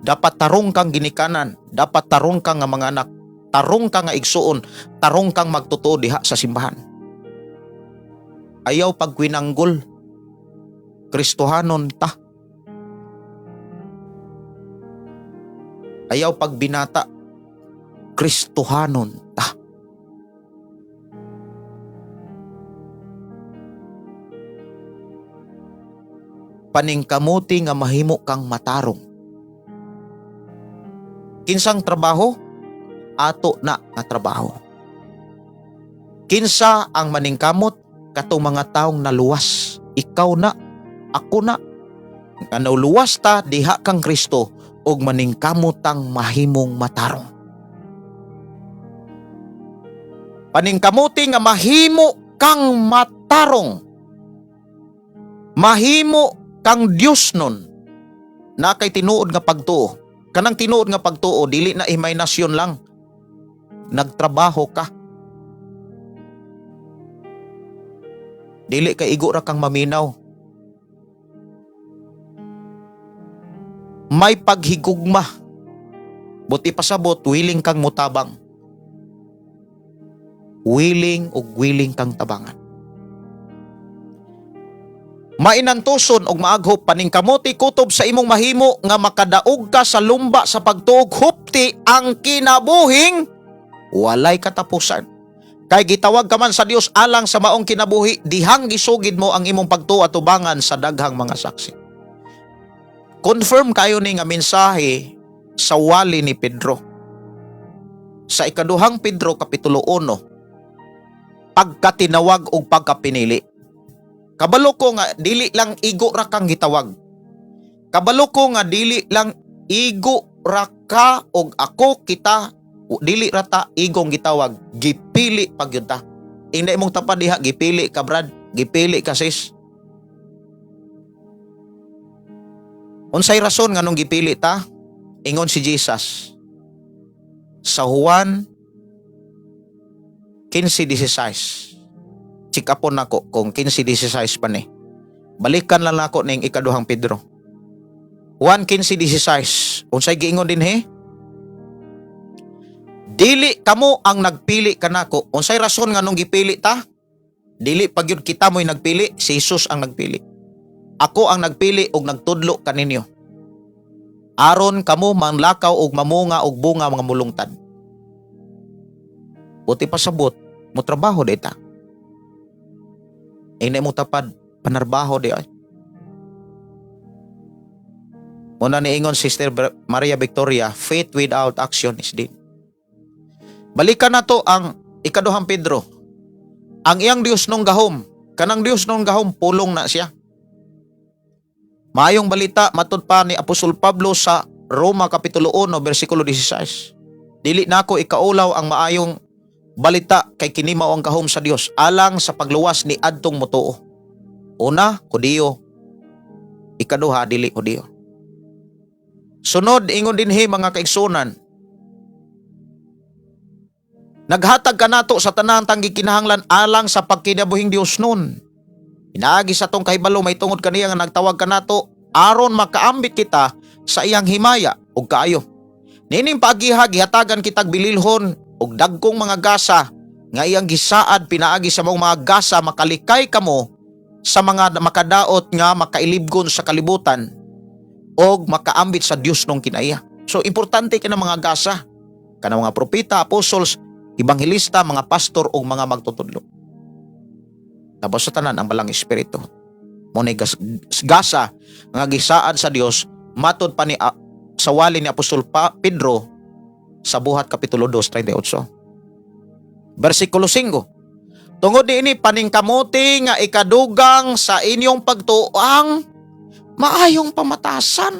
Dapat tarong kang ginikanan. Dapat tarong ka nga mga anak. Tarong ka nga igsuon. Tarong kang magtotoo diha sa simbahan. Ayaw pagkwinanggol. Kristohanon ta. Ayaw pagbinata. Kristohanon ta. Paningkamuti nga mahimo kang matarong. Kinsang trabaho? Ato na nga trabaho. Kinsa ang maningkamot? Katong mga taong naluwas. Ikaw na, ako na. Nga naluwas ta diha kang Kristo og maningkamotang mahimong matarong. Paningkamuti nga mahimo kang matarong. Mahimo kang Dios nun. Na kay tinuod nga pagtuo. Kanang tinuod nga pagtuo, dili na imahinasyon lang. Nagtrabaho ka. Dili kay igo ra kang maminaw. May paghigugma. Buti pasabot, willing kang mutabang. Willing ug willing kang tabangan. Mainantuson og maaghop, paningkamuti kutob sa imong mahimo nga makadaog ka sa lumba sa pagtuog hupti ang kinabuhing walay katapusan. Kay gitawag ka man sa Dios alang sa maong kinabuhi, dihang gisugid mo ang imong pagtuo atubangan sa daghang mga saksi. Confirm kayo ni nga mensahe sa wali ni Pedro. Sa ikaduhang Pedro kapitulo 1, pagkatinawag og pagkapinili. Kabalo ko nga dili lang igo ra kang gitawag. Kabalo ko nga dili lang igo ra ka og ako kita, dili ra ta igong gitawag, gipili pag gyud ta. Ingna imong tapad diha, gipili ka, brad, gipili ka, sis. Unsay rason nganong gipili ta? Ingon si Jesus sa Juan 15:16. Check upon nako kung 15:16 pa ni. Balikan lang nako ning ikaduhang Pedro. Juan 15:16. Unsay giingon dinhi? Dili kamo ang nagpili kanako. Unsay rason nganong gipili ta? Dili pa gyud kita mo'y nagpili, si Jesus ang nagpili. Ako ang nagpili og nagtudlo kaninyo. Aron kamo manlakaw og mamunga og bunga mga mulungtad. Buti pasabot, mo trabaho di ta. Ingna mo tapad, panarbaho di ay. Muna niingon Sister Maria Victoria, "Faith without action is dead." Balikan na to ang ikaduhang Pedro. Ang iyang Dios nung gahom, kanang Dios nung gahom, pulong na siya. Maayong balita matud pa ni Apostol Pablo sa Roma kapitulo 1 bersikulo 16. Dili nako ikaulaw ang maayong balita kay kini mao ang gahom sa Dios alang sa pagluwas ni adtong motuo. Una, Hudiyo. Ikaduha, dili Hudiyo. Sunod, ingon dinhi, mga kaigsunan, naghatag kanato sa tanang tang gikinahanglan alang sa pagkinabuhing Dios nun. Pinaagi sa atong kahibalo may tungod kaniya nga nagtawag kanato aron makaambit kita sa iyang himaya ug kaayo. Niining paagiha gihatagan kitag bililhon ug dagkong mga gasa nga iyang gisaad, pinaagi sa maong mga gasa makalikay kamo sa mga makadaot nga makailibgon sa kalibutan og makaambit sa Dios nung kinaiya. So importante kina mga gasa kanang mga propeta, apostles, ebanghelista, mga pastor ug mga magtutudlo. Tapos sa tanan ang balang espiritu. Mo ni gasa nga gisaad sa Dios matod pa ni sa wali ni Apostol Pedro sa Buhat kapitulo 2:38. Bersikulo 5. Tungod niini paningkamuti nga ikadugang sa inyong pagtuo ang maayong pamatasan.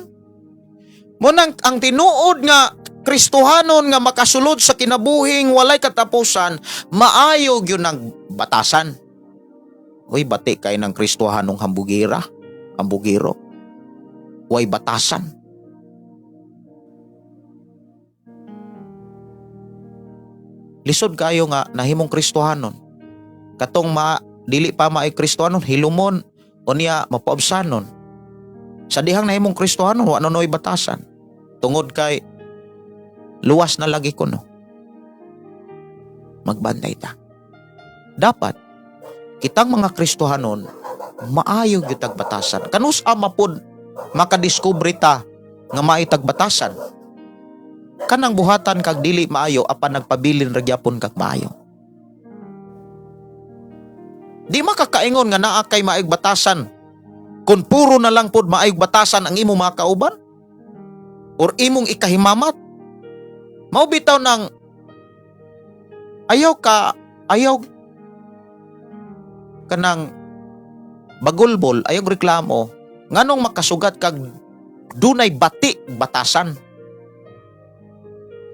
Munang ang tinuod nga Kristohanon nga makasulod sa kinabuhing walay katapusan, maayo gyud ang batasan. Uy, bati kay ng Kristohanong hambugira, hambugiro. Way batasan. Lisod kayo nga nahimong Kristohanon. Katong ma dili pa maay Kristohanon, hilumon unya mapaobsanon. Sa dihang nahimong Kristohanon, wa na noy batasan. Tungod kay luwas na lagi ko, no. Magbantay ta. Dapat kitang mga Kristohanon maayo gyud tag batasan. Kanus mapud makadiskubre ta nga maay tag batasan? Kanang buhatan kag dili maayo apan nagpabilin ra gyapon kag maayo. Di makakaingon nga naa kay maayog batasan kung puro na lang pod maayog batasan ang imong mga kauban or imong ikahimamat. Mao bitaw nang ayaw ka, ayaw kanang bagulbol, ayaw reklamo nganong makasugat kag dunay bati batasan.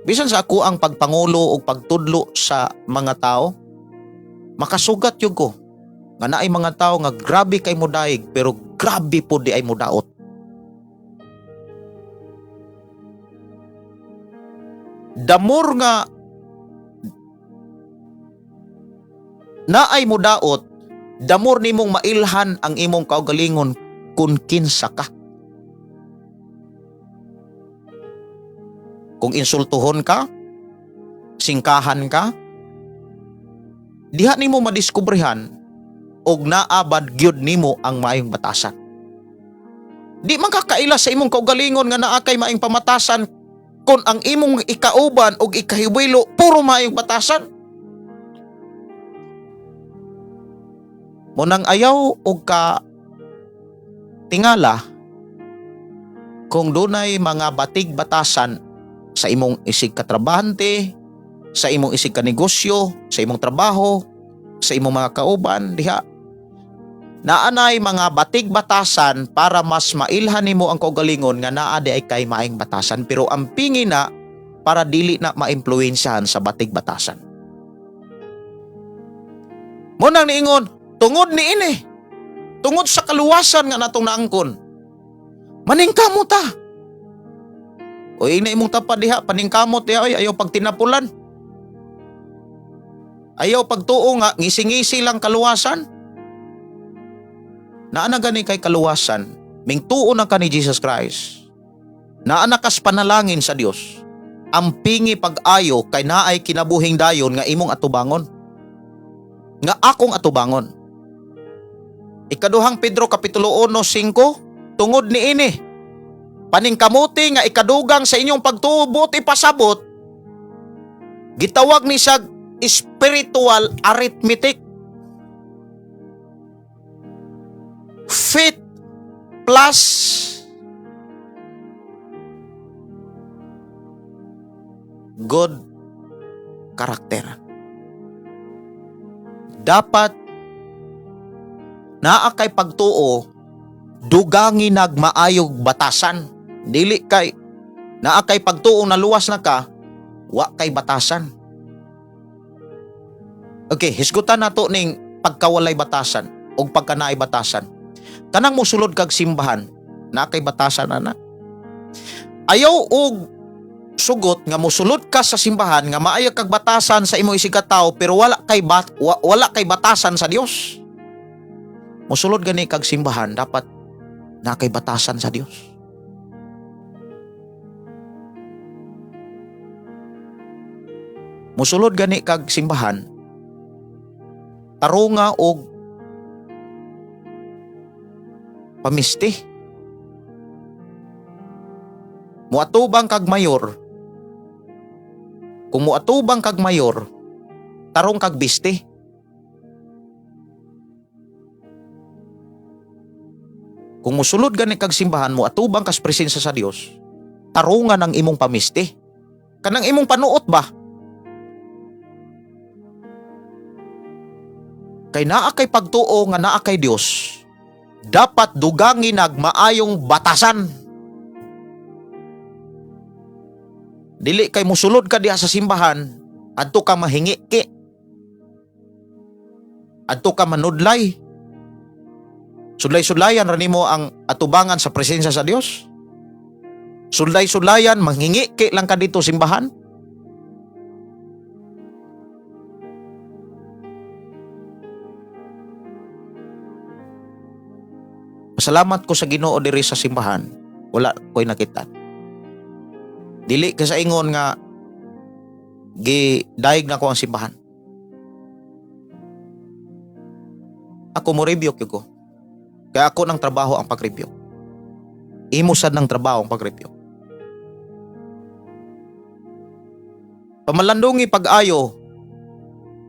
Bisan sa ako ang pagpangulo o pagtudlo sa mga tao, makasugat yun ko nga naay mga tao nga grabe kay modaig pero grabe po di ay modaot. The more nga naay modaot, the more nimong mailhan ang imong kaugalingon kung kinsa ka. Kung insultuhon ka, singkahan ka, diha nimo madiskubrehan og naabad gyud nimo ang maayong batasan. Di man kakaila sa imong kaugalingon nga naa kay maayong pamatasan kung ang imong ikauban og ikahiwilo puro maayong batasan. Mao nang ayaw og ka tingala kung dunay mga batig batasan sa imong isig katrabahante, sa imong isig kanegosyo, sa imong trabaho, sa imong mga kauban diha. Naanay mga batig batasan para mas mailhan nimo ang kaugalingon nga naa di ay kay maayong batasan, pero ang pingi na para dili na maimpluwensyahan sa batig batasan. Mao nang niingon, tungod ni ini, tungod sa kaluwasan nga natong naangkon, maningkamot ta. O ina imong tapad diha, paningkamot diha, oy, ayaw pagtinapulan. Ayaw pagtuo nga, ngisi-ngisi lang kaluwasan. Naa na gani kay kaluwasan, mingtuo na ka ni Jesus Christ. Naa na kas panalangin sa Dios. Ang pingi pag-ayo kay naay kinabuhing dayon nga imong atubangon. Nga akong atubangon. Ikaduhang Pedro Kapitulo 1:5, tungod ni ini, paningkamuti nga ikadugang sa inyong pagtuo ipasabot, gitawag ni siya spiritual arithmetic. Faith plus good character. Dapat naa kay pagtuo, dugangi nagmaayog batasan. Dili kay naa kay pagtuo naluwas na ka, wa kay batasan. Okay, hisgutan nato ning pagkawalay batasan o pagkanaay batasan. Kanang mosulod kag simbahan, naa kay batasan ana. Ayaw og sugot nga mosulod ka sa simbahan nga maayo kag batasan sa imong isig katawo pero wala kay batasan sa Dios. Mosulod gani kag simbahan, dapat naa kay batasan sa Dios. Mosulod gani kag simbahan, tarunga og pamisti. Muatubang kag mayor. Kung muatubang kag mayor, tarong kag biste. Kung musulod gani kag simbahan, muatubang kas presensya sa Dios, tarungan ang imong pamisti. Kanang imong panuot ba? Kay naa kay pagtuo nga naa kay Dios, dapat dugangi nagmaayong batasan. Dili kay musulod ka diha sa simbahan, adto ka mahingi ki. Adto ka manudlay. Sudlay-sudlayan ra nimo ang atubangan sa presensya sa Dios. Sudlay-sudlayan manghingi ki lang ka dito simbahan. Pasalamat ko sa Ginoo diri sa simbahan. Wala ko'y nakita. Dili ka sa ingon nga gidaig na ko ang simbahan. Ako mo review ko. Kaya ako ng trabaho ang pag-review. Imo sad ng trabaho ang pag-review. Pamalandungi pag-ayo,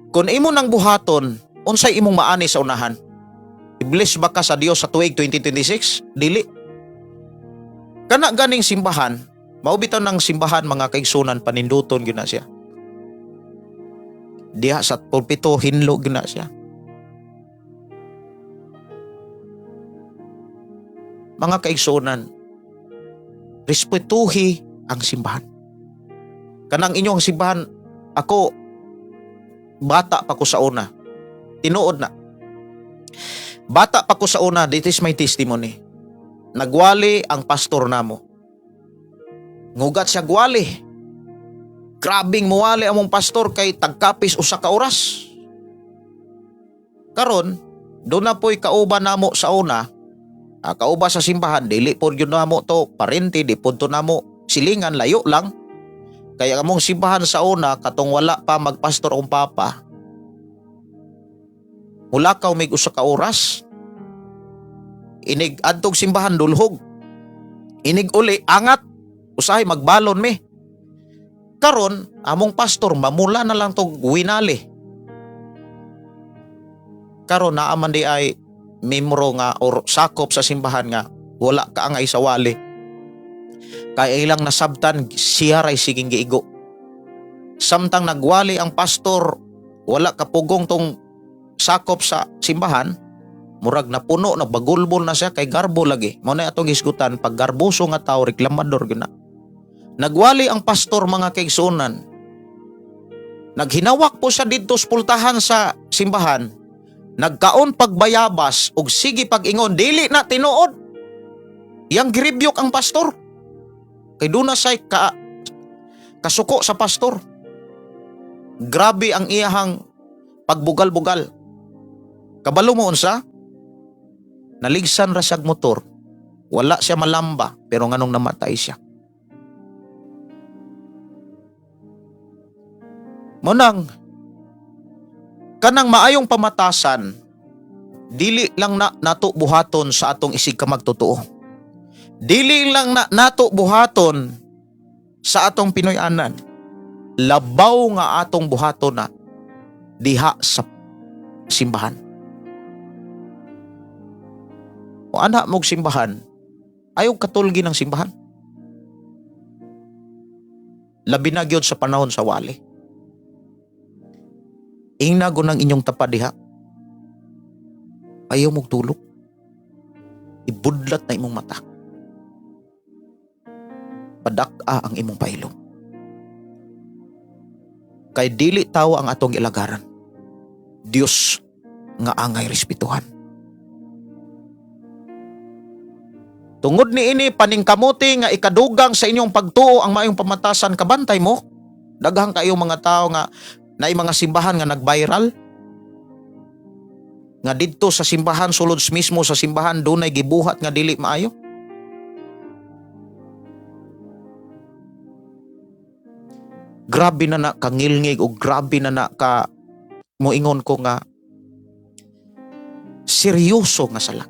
kung imo nang buhaton, unsay imong maani sa unahan? I-bless ba ka sa Dios sa tuig 2026? Dili. Kana ganing simbahan, mao bitaw ng simbahan, mga kaigsunan, paninduton gyud na siya. Diha sa pulpito hinlo gyud na siya. Mga kaigsunan, respetuhi ang simbahan. Kanang inyong simbahan, ako, bata pa ko sa una. Tinuod na. Bata pa ko sa una, this is my testimony. Nagwali ang pastor namo. Ngugat siya gwali. Grabing muwali among pastor kay tagkapis usa ka oras. Karon, doon na po'y kauban namo sa una, kauba sa simbahan, dili po yun namo to, parente, di po to namo silingan, layo lang. Kaya among simbahan sa una, katong wala pa magpastor ang papa, mulakaw mig usa ka oras. Inig adtog simbahan dulhog. Inig uli angat, usahay magbalon mi. Karon among pastor mamula na lang tog winali. Karon naa man diay membro nga or sakop sa simbahan nga wala kaangay sa wali. Kay ilang nasabtan, siya ray siging giigo. Samtang nagwali ang pastor, wala kapugong tong sakop sa simbahan, murag napuno, nagbagulbol na siya kay garbo lagi. Mao na atong hisgutan, pag garboso nga tao, reklamador gyud na. Nagwali ang pastor, mga kaigsuonan. Naghinawak po siya didto sa pultahan sa simbahan. Nagkaon pagbayabas ug sige pag-ingon, "Dili na tinuod." Yang girebuke ang pastor. Kay duna say kasuko sa pastor. Grabe ang iyahang pagbugal-bugal. Kabalo mo unsa? Naligsan ra siyag motor. Wala siya malamba, pero nganong namatay siya? Mao nang kanang maayong pamatasan, dili lang na nato buhaton sa atong isig ka magtotoo. Dili lang na nato buhaton sa atong Pinoy-anan. Labaw nga atong buhaton na diha sa simbahan. O ana mog simbahan, ayaw katulgi ng simbahan. Labi na gyud sa panahon sa wali. Ingna ng inyong tapad diha. Ayaw mong tulog. Ibudlat na imong mata. Padak-a ang imong pailom. Kay dili tawo ang atong ilagaran. Dios nga angay respetuhan. Tungod ni ini, paningkamuti nga ikadugang sa inyong pagtuo ang maayong pamatasan. Kabantay mo. Daghang kayo mga tao nga naay mga simbahan nga nag-viral nga didto sa simbahan, sulod mismo sa simbahan, dunay gibuhat nga dili maayo. Grabe na na kangilngig o grabe na na ka moingon ko nga seryoso nga sala.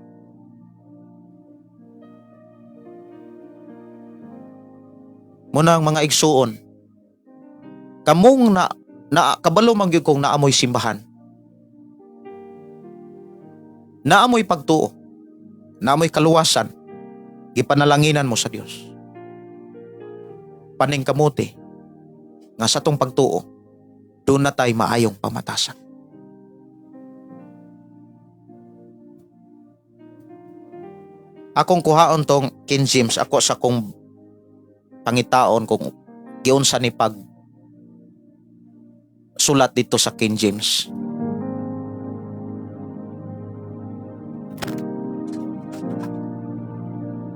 Mao nang, mga igsuon, kamong na, na kabalo man gyud kong naamoy simbahan. Naamoy pagtuo. Naamoy kaluwasan. Gipanalanginan mo sa Dios. Paningkamuti nga sa atong pagtuo, duna tay maayong pamatasan. Akong kuhaon tong King James, ako sa kong pangitaon kung giunsa ni pag sulat dito sa King James.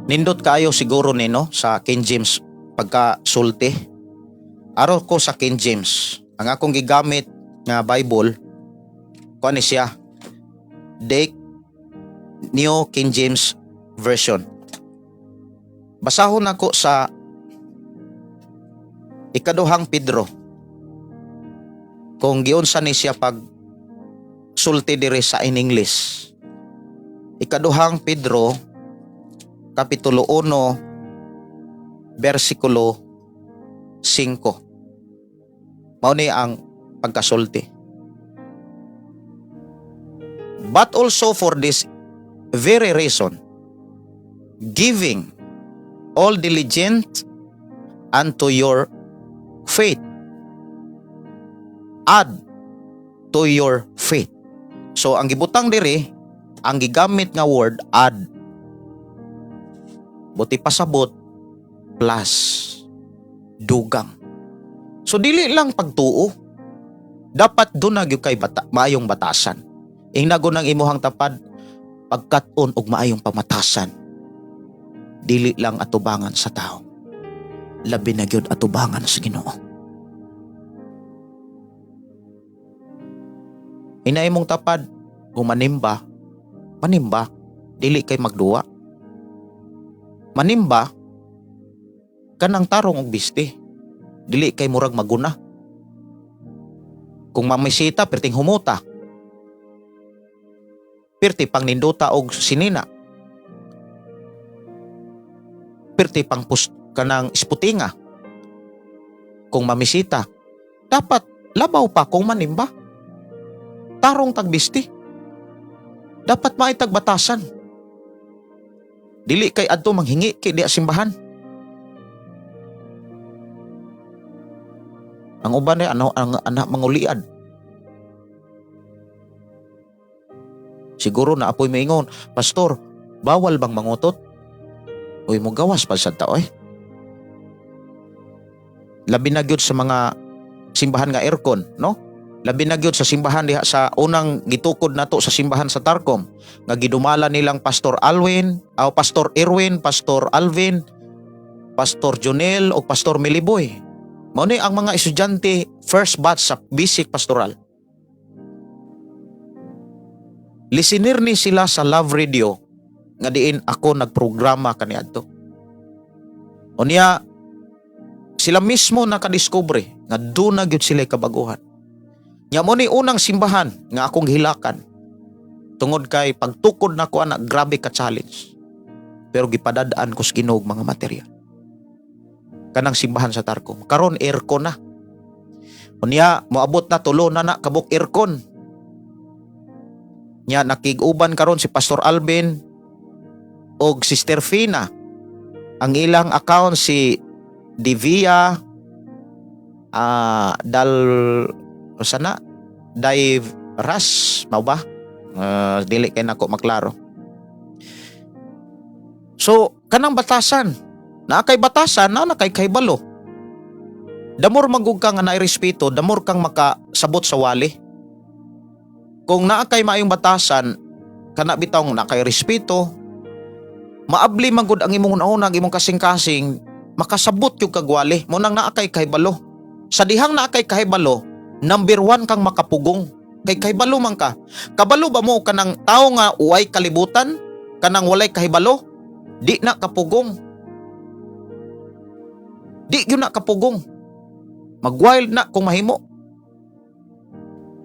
Nindot kayo siguro nino sa King James pagka sulti. Aro ko sa King James. Ang akong gigamit nga Bible, kuan ni siya, Dake New King James Version. Basahon nako sa Ikaduhang Pedro kung giunsa ni siya pag sulti diri sa in English. Ikaduhang Pedro, kapitulo 1, versikulo 5. Mao ni ang pagkasulti. "But also for this very reason, giving all diligence unto your faith, add to your faith." So ang gibutang diri, ang gigamit nga word, "add." Buot pasabot, plus, dugang. So dili lang pagtuo. Dapat duna gyud kay maayong batasan. Ingna ng imuhang tapad, pagkat-on og maayong pamatasan. Dili lang atubangan sa tao. Labi na gyud atubangan sa Ginoo. Ingna imong tapad, kung manimba, manimba, dili kay magduwa. Manimba, kanang tarong og bisti. Dili kay murag maguna. Kung mamisita, perting humuta. Perti pang ninduta og sinina. Perti pang pus kanang isputinga. Kung mamisita, dapat labaw pa kung manimba. Tarong tagbisti. Dapat maitag batasan. Dili kay adto manghingi kay diha simbahan. Ang uban ay ano ang anak mangulian. Siguro na apoy maingon, "Pastor, bawal bang mangutot?" Uy, mo gawas pa sa tao eh. Labi na gyud sa mga simbahan nga aircon, no? Labi na gyud sa simbahan diha sa unang gitukod nato sa simbahan sa Tarcom nga gidumala nilang Pastor Alwin, aw Pastor Irwin, Pastor Alvin, Pastor Jonel o Pastor Miliboy. Mao ni ang mga estudyante first batch sa basic pastoral. Listener ni sila sa Love Radio nga diin ako nagprograma kaniadto. Unya sila mismo nakadiskubre nga doon na gyud sila kabaguhan. Nya mo ni unang simbahan nga akong gihilakan. Tungod kay pagtukod nako ana, grabe ka challenge. Pero gipadadaan ko sa Ginoo og mga material. Kanang simbahan sa Tarcom. Karon aircon na. Unya moabot na tulo na na kabuk aircon. Nya nakig-uban karon si Pastor Alvin og Sister Fina. Ang ilang account si Divia Dal sana Dive Ras mao ba? Dili kay nako maklaro. So kanang batasan, naa kay batasan na kay kahibalo. The more man gud ka nga naay respeto, the more kang makasabot sa wali. Kung naa kay maayong batasan, kana bitaw naa kay respeto, maabli man gud ang imong una ang imong kasing-kasing, makasabot yung kagwali. Mo nang naa kay kahibalo. Sa dihang naa kay kahibalo, number one kang makapugong. Kay kahibalo man ka. Kabalo ba mo kanang tao nga uway kalibutan? Kanang walay kahibalo? Di na kapugong. Di gyud na kapugong. Mag-wild na kung mahimo.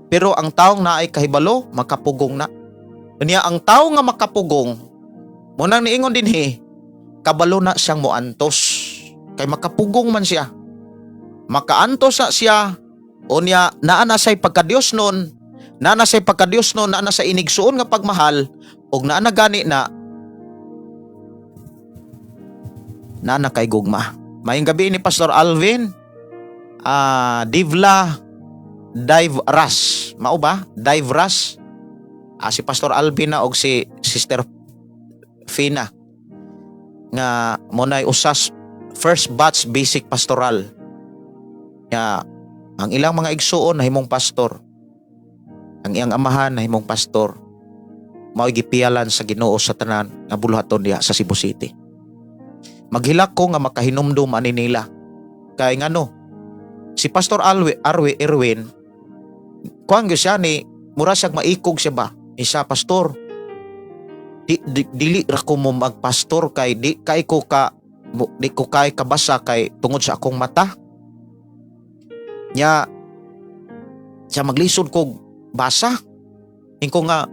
Pero ang taong naay kahibalo, makapugong na. Unya ang tao nga makapugong, mo nang niingon dinhi, kabalo na siyang moantos. Kay makapugong man siya. Makaantos na siya, unya naa na say pagka-Dios nun, naa na say pagka-Dios nun, naa na sa inigsuon nga pagmahal, ug naa na gani na naa na kay gugma. Maayong gabi ni Pastor Alvin, Divla Dive Ras. Mao ba? Dive Ras. Si Pastor Alvin na og si Sister Fina nga mo nay usas first batch basic pastoral nga ang ilang mga igsuon nahimong pastor, ang iyang amahan nahimong pastor, mao'y gipiyalan sa Ginoo sa tanan nga buluhaton diha sa Cebu City. Maghilak ko nga makahinumdum ani nila kay ngano si Pastor Alwi Arwi Irwin, kuan gyud siya ni mura siya maikog siya ba isa, "Pastor, di dili ra ko mo magpastor kay di kay ko ka di ko kay kabasa kay tungod sa akong mata." Nya siya maglisod kog basa. Ingko nga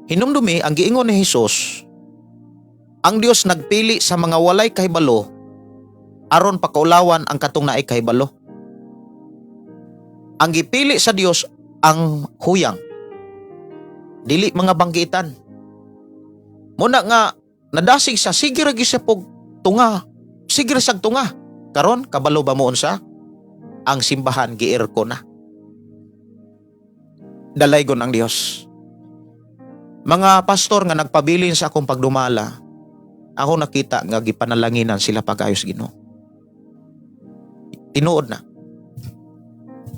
hinumdumi ang giingon ni Hesus, ang Dios nagpili sa mga walay kahibalo aron pakaulawan ang katong naay kahibalo. Ang gipili sa Dios ang huyang, dili mga banggitan. Muna nga nadasig sa sige ra gyud siya pog tunga, sige ra siyag tunga. Karon kabalo ba mo unsa? Ang simbahan gi-aircon na. Dalaygon ang Dios. Mga pastor nga nagpabilin sa akong pagdumala, ako nakita nga gipanalanginan sila pag-ayos Ginoo. Tinuod na.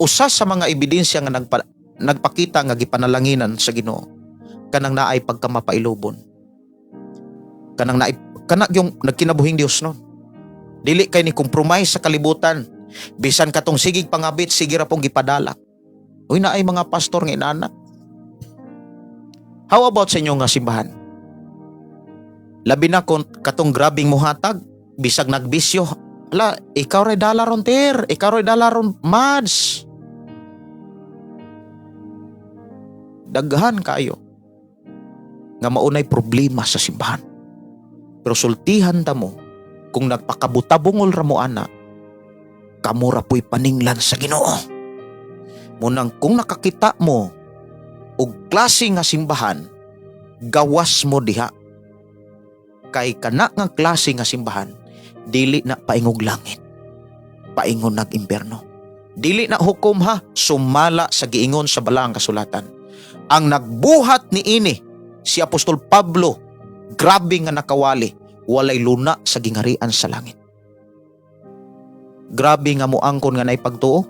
Usa sa mga ebidensya nga nagpakita nga gipanalanginan sa Ginoo kanang naay pagkamapailubon. Kanang naay kana yung nagkinabuhing Dios no. Dili kay ni compromise sa kalibutan. Bisan katong sigig pangabit, sige ra pong gipadala. Uy, naay mga pastor nga inana. How about sa inyo nga simbahan? Labi na kung katong grabing muhatag, bisag nagbisyo. Ala, ikaw ray dala ron ter, ikaw ray dala ron mads. Daghan kayo nga maunay problema sa simbahan. Pero sultihan ta mo, kung nagpakabutabungol ra mo ana, kamo ra po'y paninglan sa Ginoo. Munang kung nakakita mo og klase nga simbahan, Gawas mo diha. Kay kana nga klase nga simbahan, dili na paingog langit. Paingon nag impyerno. Dili na hukom ha, sumala sa giingon sa balaang kasulatan. Ang nagbuhat ni ini, si Apostol Pablo, grabe nga nakawali, walay luna sa gingarian sa langit. Grabe nga moangkon nga naipagtuo,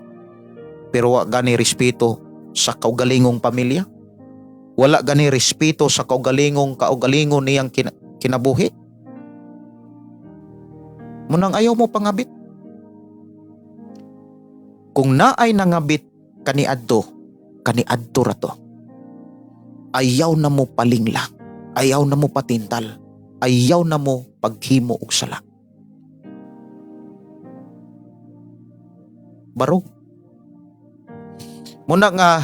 pero wa gani respeto sa kaugalingong pamilya. Wala gani respeto sa kaugalingong kaugalingon niyang kinabuhi. Munang ayaw mo pangabit. Kung naay nangabit kaniadto, kaniadto ra to. Ayaw na mo palingla, ayaw na mo patintal, ayaw na mo paghimo og sala. Barog. Muna nga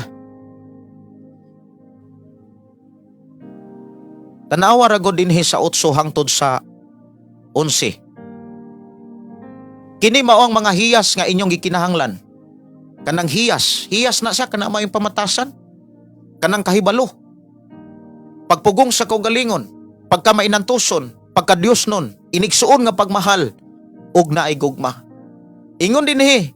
tanawa ra gud dinhi sa 8 hangtod sa 11. Kini mao ang mga hiyas nga inyong gikinahanglan. Kanang hiyas, hiyas na siya kana maayong pamatasan. Kanang kahibalo. Pagpugong sa kaugalingon, pagka mainantuson, pagka Dios nun, inigsuon nga pagmahal ug naay gugma. Ingon dinhi,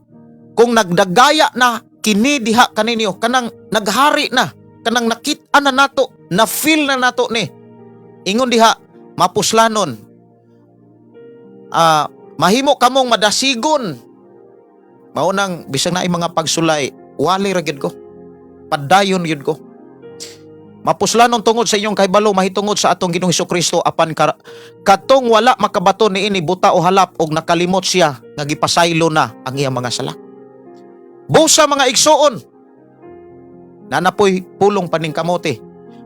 kung nagdagaya na kini diha kaninyo, kanang naghari na, kanang nakit-an na nato, na feel na nato ni. Ingon diha, mapuslanon. Mahimo kamong madasigon. Mao nang bisan naay mga pagsulay, wali ra gyud ko. Padayon gyud ko. Mapuslanon tungod sa inyong kahibalo mahitungod sa atong Ginoong Kristo, apan katong wala makabaton niini buta o halap og nakalimot siya nga gipasaylo na ang iyang mga sala. Busa, mga igsuon, nanapoy pulong paningkamote.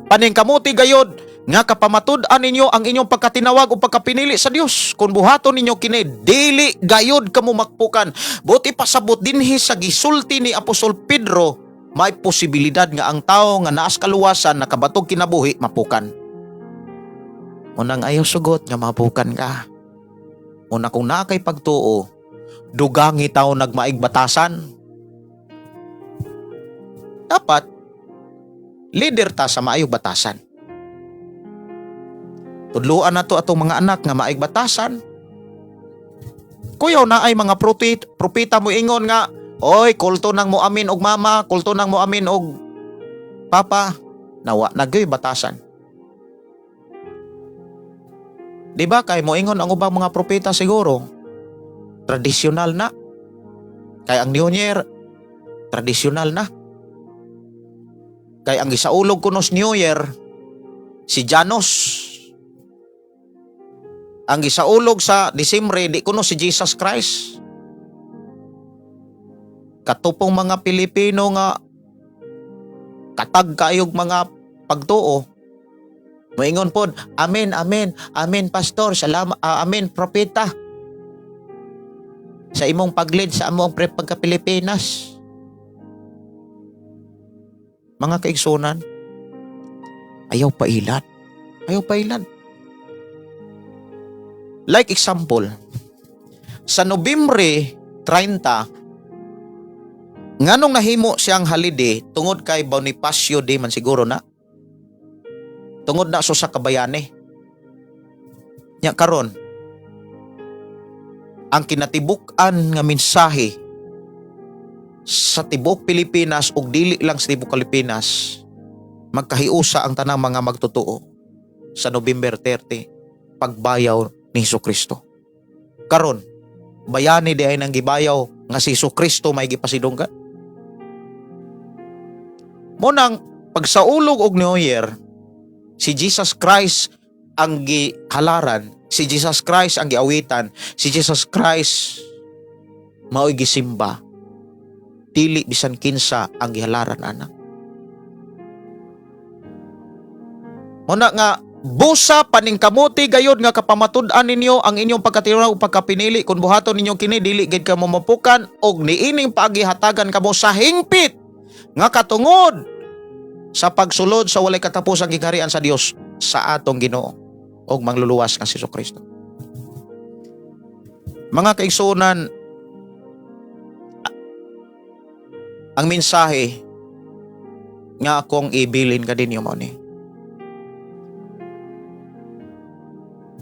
Paningkamote gayod nga kapamatud-an ninyo ang inyong pagkatinawag o pagkapinili sa Dios. Kung buhaton ninyo kini, dili gayod kamo makpukan. Buti pasabot dinhi sa gisulti ni Apostol Pedro, may posibilidad nga ang tao nga naas kaluwasan, nakabatog kinabuhi, mapukan. Unang ayaw sugot nga mapukan ka. Una, kung naa kay pagtuo, dugangi tao nagmaig batasan. Dapat leader ta sa maayong batasan. Tudluan nato atong mga anak nga maayong batasan. Kuyaw na ay mga propeta mo ingon nga, "Oy, kulto nang mo amin og mama, kulto nang mo amin og papa." Nawa nagyoy batasan. Di ba kay moingon ang ubang mga propeta siguro, tradisyonal na. Kay ang New Year, tradisyonal na. Kay ang gisaulog kunos New Year, si Janus. Ang gisaulog sa Disyembre, di kuno si Jesus Christ. Katupong mga Pilipino nga katag kayog mga pagtuo, moingon pod, "Amen, amen, amen, pastor, salamat, amen, propeta. Sa imong paglid sa among pagka-Pilipinas." Mga kaigsunan, ayaw pailad. Ayaw pailad. Like example, sa Nobyembre 30, nganong nahimo siyang holiday? Tungod kay Bonifacio Day man siguro na. Tungod na so sa kabayani. Nya karon, ang kinatibuk-an nga mensahe sa tibuok Pilipinas ug dili lang sa tibuok Pilipinas, magkahiusa ang tanang mga magtotoo sa November 30, pagbayaw ni Hesus Kristo. Karon, bayani di ay nang gibayaw nga si Hesus Kristo may gipasidunggan. Munang pagsaulog og New Year, si Jesus Christ ang gihalaran, si Jesus Christ ang giawitan, si Jesus Christ mao'y gisimba. Dili bisan kinsa ang gihalaran ana. Muna nga busa, paningkamuti gayod nga kapamatud-an ninyo ang inyong pagkatinaw ug pagkapinili. Kung buhaton ninyo kini, dili gid kamo mapukan, og niining paagi hatagan kamo sa hingpit nga katungod sa pagsulod sa walay katapusang gingharian sa Dios sa atong Ginoo ug mangluluwas nga si Kristo. Mga kaigsuonan, ang mensahe nga akong ibilin kaninyo mao ni.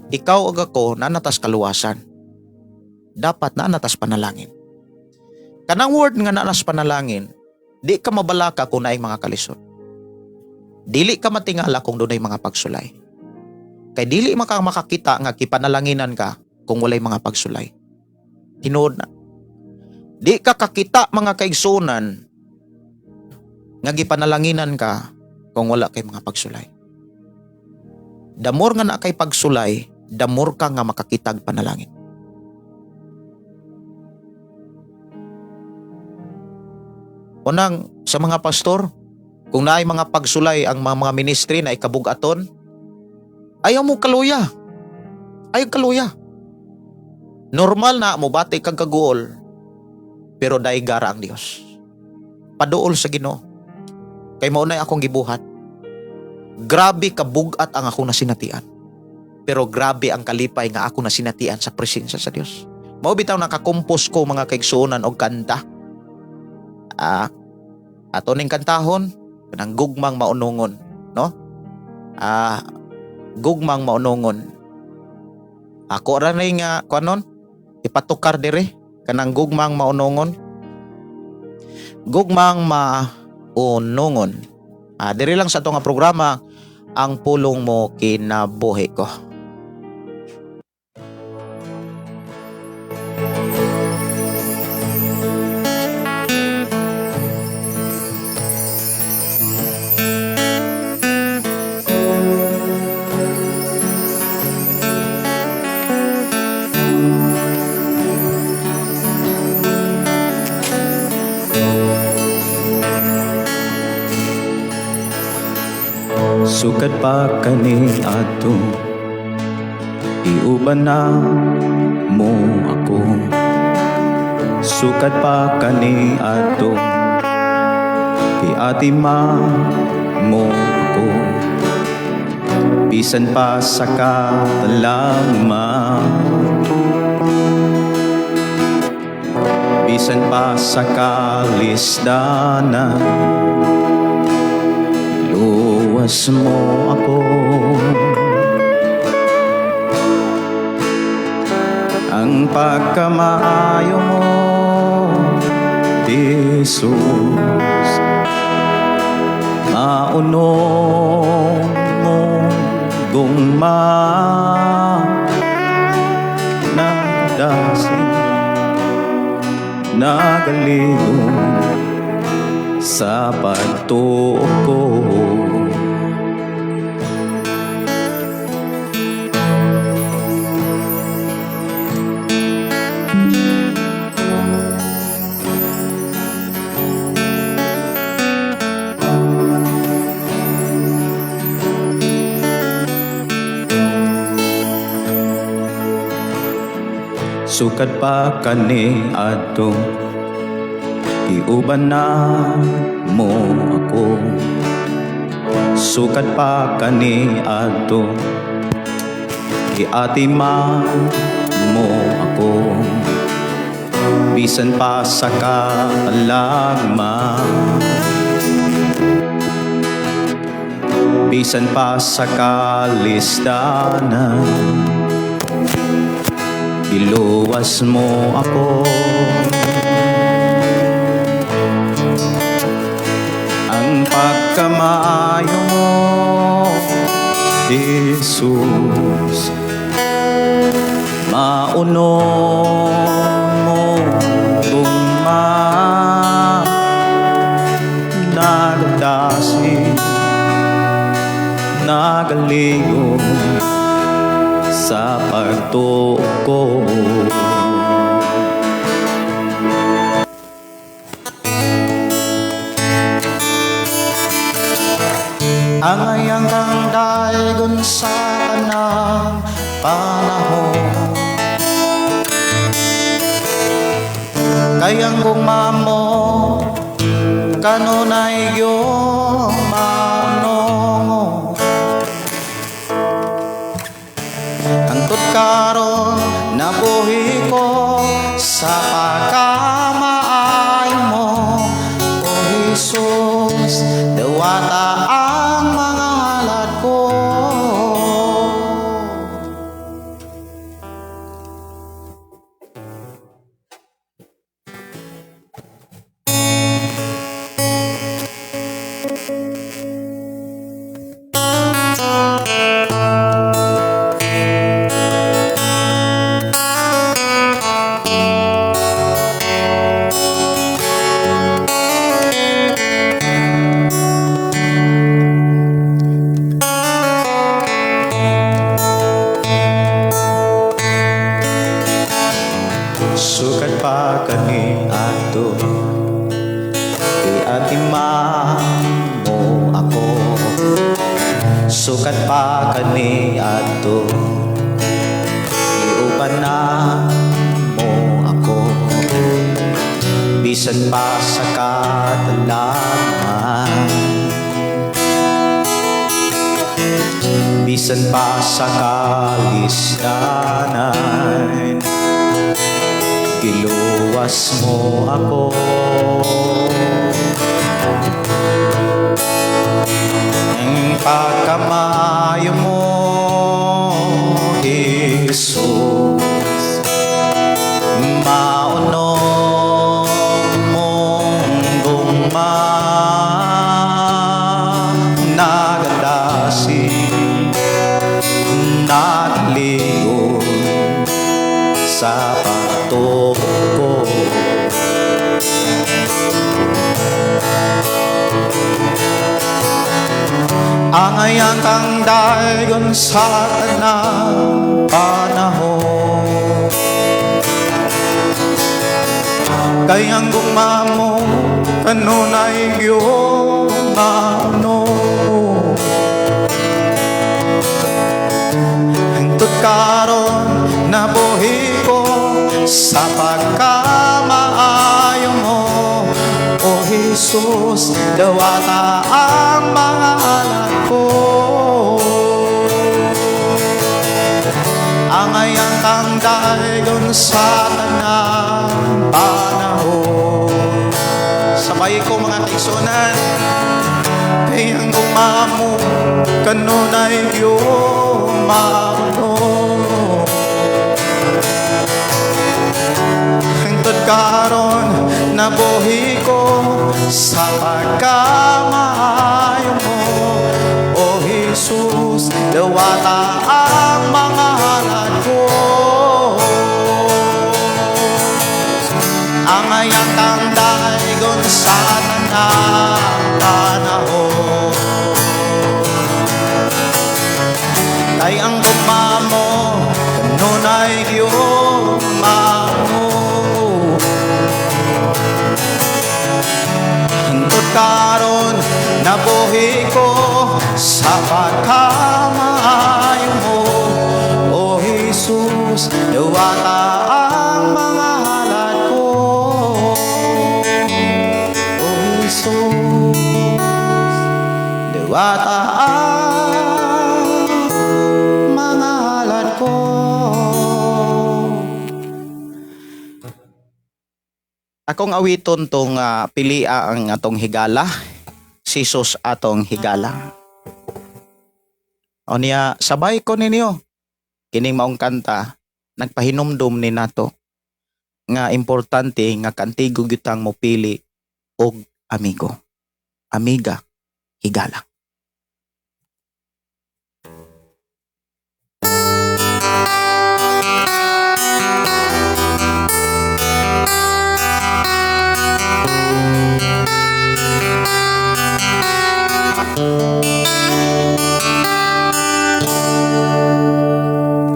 Ikaw ug ako naa na tas kaluwasan. Dapat naa na tas panalangin. Kanang word nga naa nas panalangin, di ka mabalaka kung naay mga kalisod. Dili ka matingala kung dunay mga pagsulay. Kay dili man ka makakita nga gipanalanginan ka kung walay mga pagsulay. Tinuod na. Di ka kakita, mga kaigsunan, nga gipanalanginan ka kung wala kay mga pagsulay. The more nga naa kay pagsulay, the more ka nga makakitag panalangin. Unang sa mga pastor, kung naay mga pagsulay ang mga ministry na ikabugaton, ayaw mo kaluya. Ayaw kaluya. Normal na mobati kag kaguol, pero daigara ang Dios. Paduol sa Ginoo. Kay mao nay akong gibuhat. Grabe kabugat ang akong nasinatian. Pero grabe ang kalipay nga ako nasinatian sa presensya sa Dios. Mao bitaw nakakompos ko, mga kaigsuonan, og kanta. Ato ning kantahon kanang "Gugmang Maunongon", no? "Gugmang Maunongon". Ako ra ni nga kuanon ipatukar dire kanang "Gugmang Maunongon". "Gugmang Maunongon". Dire lang sa ato nga programa, "Ang Pulong Mo Kinabuhi Ko". Sukad pa kaniadto, giuban na mo ako. Sukad pa kaniadto, Giatiman mo ako. Bisan pa sa katalagman, bisan pa sa kalisdanan, luwas mo ako. Ang pagkamaayo mo, Jesus, Maunong mo gugma, Nagdasig, nagaligo sa pagtuo ko. Sukad pa kaniadto, Giuban na mo ako. Sukad pa kaniadto, Giatiman mo ako. Bisan pa sa katalagman, bisan pa sa kalisdanan, Iluwas mo ako. Ang pagkamaayo mo, Jesus, Maunong mo gugma, Nagdasig, nagaligo sa pagtuo ko. Angayang kang daygon sa tanang panahon, kay ang gugma mo kanunay gyud maunongon. Hangtod karon nabuhi ko sa pagkamaayo mo. O Jesus, dawata ang mga halad ko. Sukad pa kaniadto, giatiman mo ako. Sukad pa kaniadto, giubanan mo ako. Bisan pa sa kadalaman, bisan pa sa kalisdanan, giluwas mo ako. Ang pagkamaayo mo, Jesus, Maunog mong gugma, Nagadasig, nagaligon sa pagtuo ko. Angayan kang daygon sa tanang panahon, kay ang gugma mo kanunay gyud mauno. Hangtod karon nabuhi ko sa pagkamaayo mo. O Jesus, dawata ang mga alak ko. Angayan kang daygon sa tanang panahon. Sabay ko, mga kaigsuonan. Kay ang gugma mo kanunay gyud mauno. Hangtod karon nabuhi ko sa pagkamaayo mo. O Jesus, dawata ang mga halad ko. Angayan kang daygon sa tanang panahon, kay ang gugma mo kanunay gyud mauno. Hangtod karon nabuhi ko sa pagkamaayo mo. O Jesus, dawata ang mga halad ko. O Jesus, dawata ang mga halad ko. Akong awiton tong pilia ang atong higala, si Jesus atong higala. O niya, sabay ko ninyo kining maong kanta, nagpahinumdum ni nato nga importante nga kantigo gyud mo pili og amigo, amiga, higala.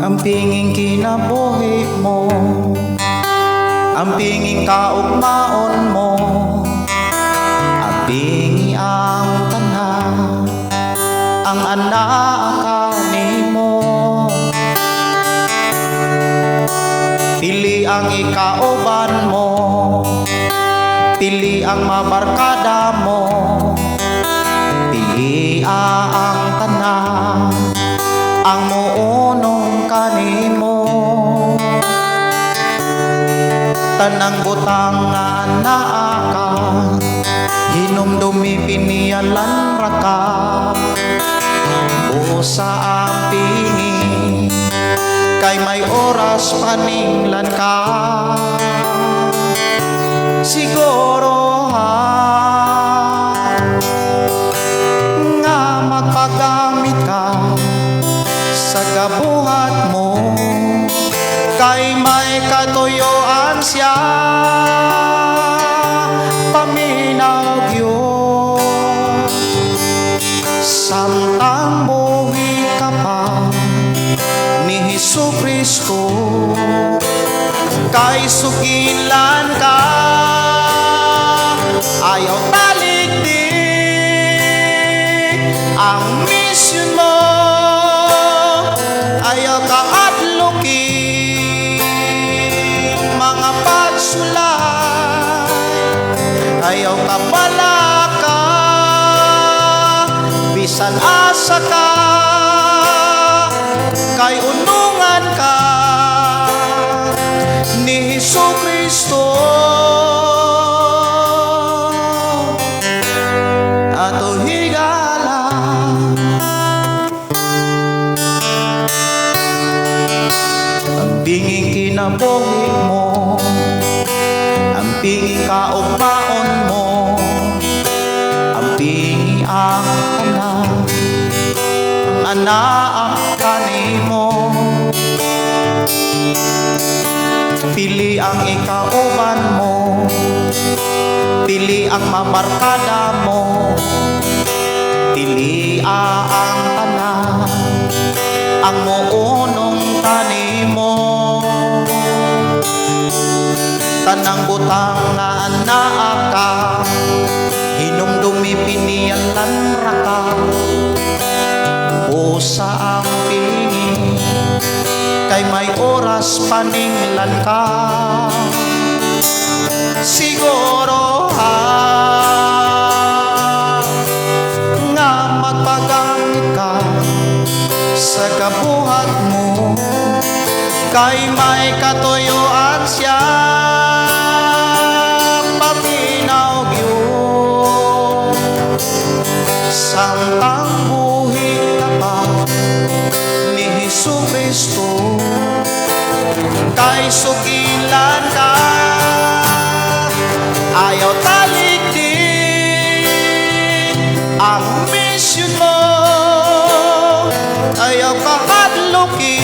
Ang pinging kinabuhi mo, ang pinging kaugmaon mo, ang pingi ang tanan, ang anak nimo. Pili ang ikauban mo, pili ang mabarkada mo, pili ang tanan, ang muunong kanimo. Tanang butang nga naa ka, hinumdumi piniyalan ra ka. Busa ang pingi, kay may oras paninglan ka. Siguro ha, nga magpagang Magpagamit ka sa kabuhat mo, kay may katuyuan siya. Paminaw gyud samtang buhi ka pa ni Hesus Kristo, kay sugilan ka. Ayaw talikdi ang mission mo, ayaw kaadluki mga pagsulay, ayaw ka balaka bisan asa ka, kay unungan ka ni Hesus Kristo. Ato higala, ang binging kinabuhi mo, ang pingi kaugmaon mo, ang pingi ang anak, ang anak kanimo. Pili ang ikauban mo, pili ang mabarkada mo, pili ang tanan ang muunong kanimo. Tanang butang nga anaa ka, hinumdumi piniyalan ra ka. Usa ang pingi, kay may oras paninglan ka. Siguro ha nga magpagamit ka sa kabuhat mo, kay may katuyuan siya. Paminaw gyud samtang buhi ka pa ni Hesus Kristo, kay sugilan ka. Ayaw talikdi ang mission mo, ayaw kahadluki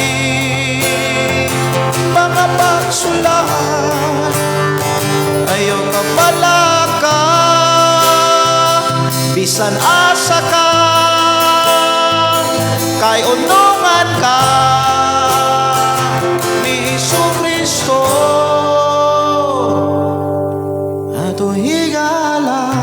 mga pagsulay, ayaw ka balaka bisan asa ka, kay unungan ka ni Hesus Kristo. Ato higala.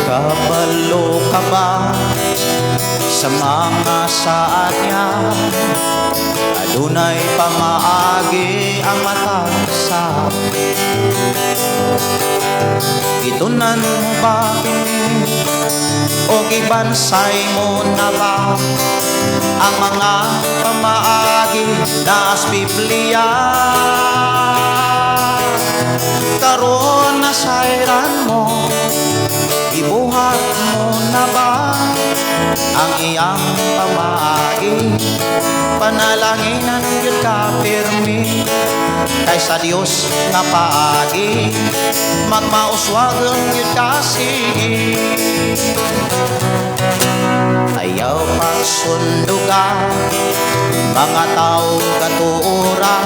Nakabalo ka ba sa mga saad niya? Adunay pamaagi ang matag sa Gitunan mo ba kini o gibansay mo na ba ang mga pamaagi nas Biblia? Karon nasayran mo, ibuhat mo na ba ang iyang pamaagi? Panalanginan gyud ka pirmi, kay sa Dios nga paagi magmauswagon gyud ka sige. Ayaw pagsunduga mga tao katuura,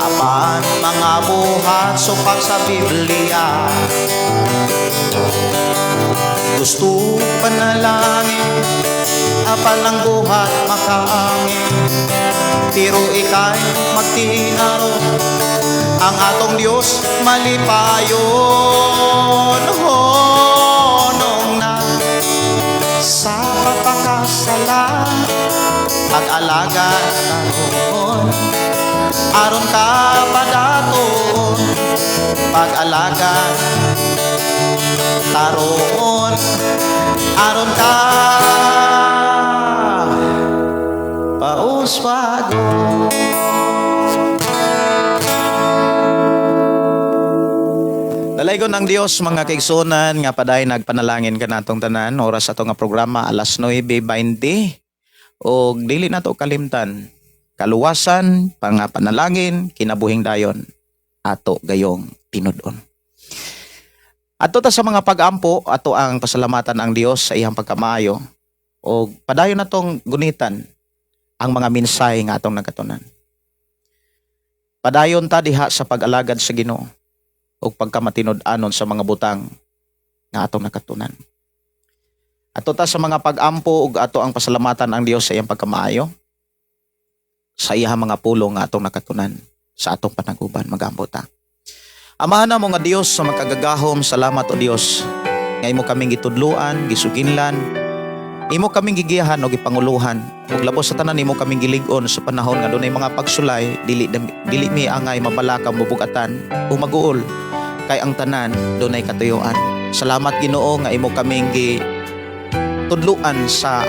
apan mga buhat supak sa Biblia. Gusto panalangin, apan ang buhat makaangin, pero ika'y magtinaro, ang atong Diyos malipayon. Honong na sa pagpakasala, pag-alaga karon aron ka padaton, pag-alaga taron aron ka pauswagon. Dala. Dalaygon ang Dios, mga kaigsunan, nga padayon nagpanalangin kanatong tanan. Oras ato nga programa alas 9:20 og dili nato kalimtan kaluwasan, pangalangin, kinabuhing dayon ato gayong tinud-on. Ato ta sa mga pag-ampo, ato ang pasalamatan ang Dios sa iyang pagkamaayo og padayon natong gunitan ang mga mensahe nga atong nagkatunan. Padayon ta diha sa pag-alagad sa Ginoo ug pagkamatinud-anon sa mga butang nga atong nakatunan. Ato ta sa mga pag-ampo ug ato ang pasalamatan ang Dios sa iyang pagkamaayo sa iyang mga pulong nga atong nakatunan sa atong panaguban. Magampo ta. Amahan namo nga Dios sa makagagahom, salamat o Dios nga imo kaming gitudluan, gisuginlan, imo kaming gigiyahan o gipanguluhan ug labos sa tanan imo kaming gilig-on sa panahon nga dunay mga pagsulay, dili mi angay mabalaka, mabugatan o maguol kay ang tanan dunay katuyuan. Salamat, Ginoo, nga imo kaming gitudluan sa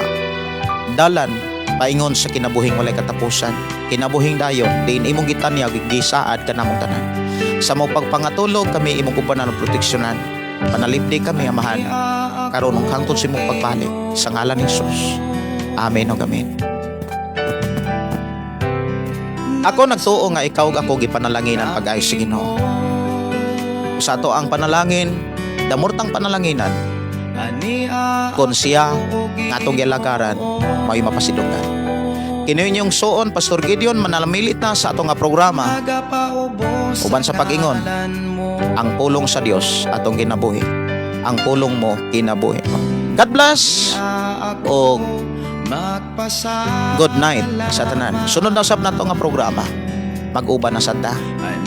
dalan paingon sa kinabuhing walay katapusan, kinabuhing dayon diin imong gitanyag, gisaad kanamong tanan. Sa mo pagpangatulog kami imong ubanan ug proteksyonan. Panalipdi kami, Amahan, karon ug hangtod sa imong pagbalik, sa ngalan ni Jesus. Amen ug amen. Ako nagtuo nga ikaw ug ako gipanalanginan pag-ayo sa Ginoo. Sa ato ang panalangin, damurtang panalanginan kon siya nga atong gialagaran mao'y mapasidunggan. Kini inyong suon, Pastor Gideon, manalamilit na sa atong nga programa. Uban sa pag-ingon, ang pulong sa Dios atong ginabuhi. Ang pulong mo kinabuhi mo. God bless o good night sa tanan. Sunod na usab nato nga programa. Mag-uban na sad ta.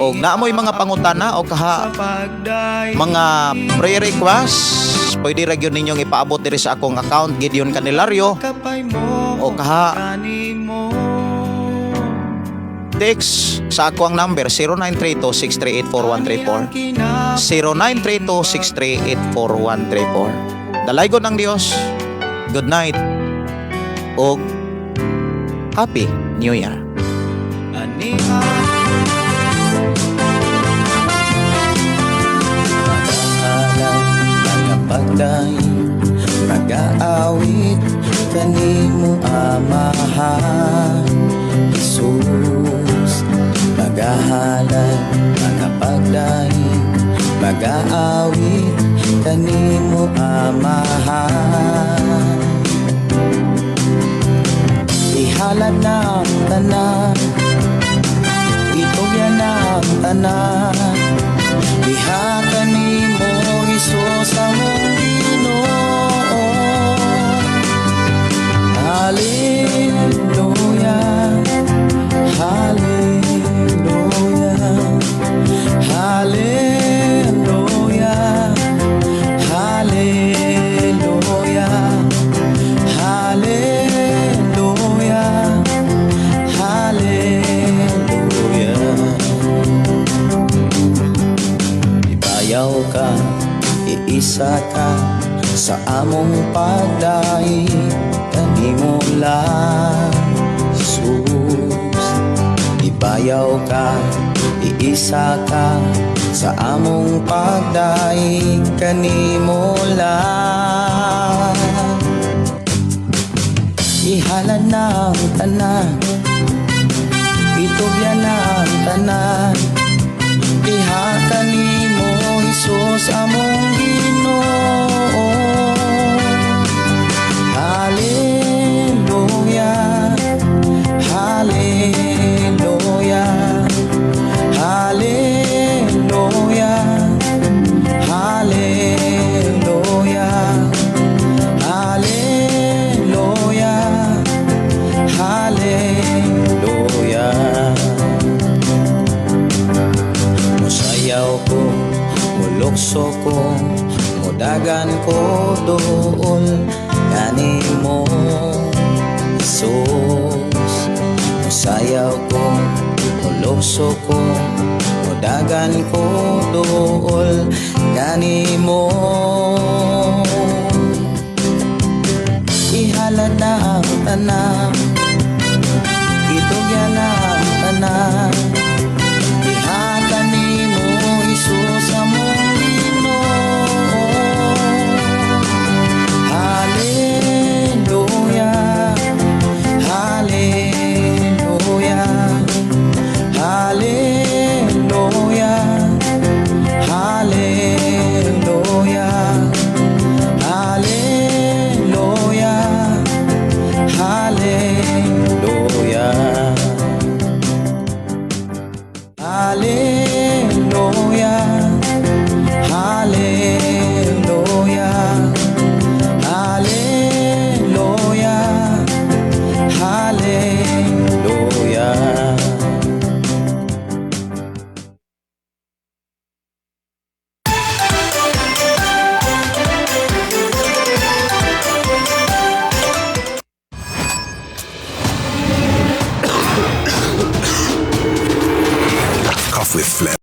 Og naamoy mga pangutana o kaha mga prayer request, pwede ra gyud ninyong ipaabot diri sa akong account, Gideon Candelario, o kaha text sa ako ang number 0932-638-4134, 0932-638-4134. Dalaygon ang Dios. Good night og Happy New Year. Magahalad, mga pagdaig, magaawit kanimo, Amahan Jesus. Magahalad, mga pagdaig, magaawit kanimo, Amahan. Ihalad na ang tanan, itugyan na ang tanan, diha kanimo, Hesus among Ginoo. Hallelujah, Hallelujah, Hallelujah, Hallelujah, Hallelujah, Hallelujah. Ibayaw ka, iisa ka sa among pagdaig kanimo lang, Jesus. Ibayaw ka, iisa ka sa among pagdaig kanimo lang. Ihalad na ang tanan, itugyan na ang tanan, diha kanimo, Hesus among Ginoo. Hallelujah, Hallelujah, Hallelujah, Hallelujah, Hallelujah, Hallelujah. Musayaw ko, mulukso ko, mudagan ko duol kanimo, Jesus. Musayaw ko, mulukso ko, mudagan ko duol kanimo. Ihalad na ang tanan, itugyan na ang tanan, diha kanimo, Hesus among. Life with flair.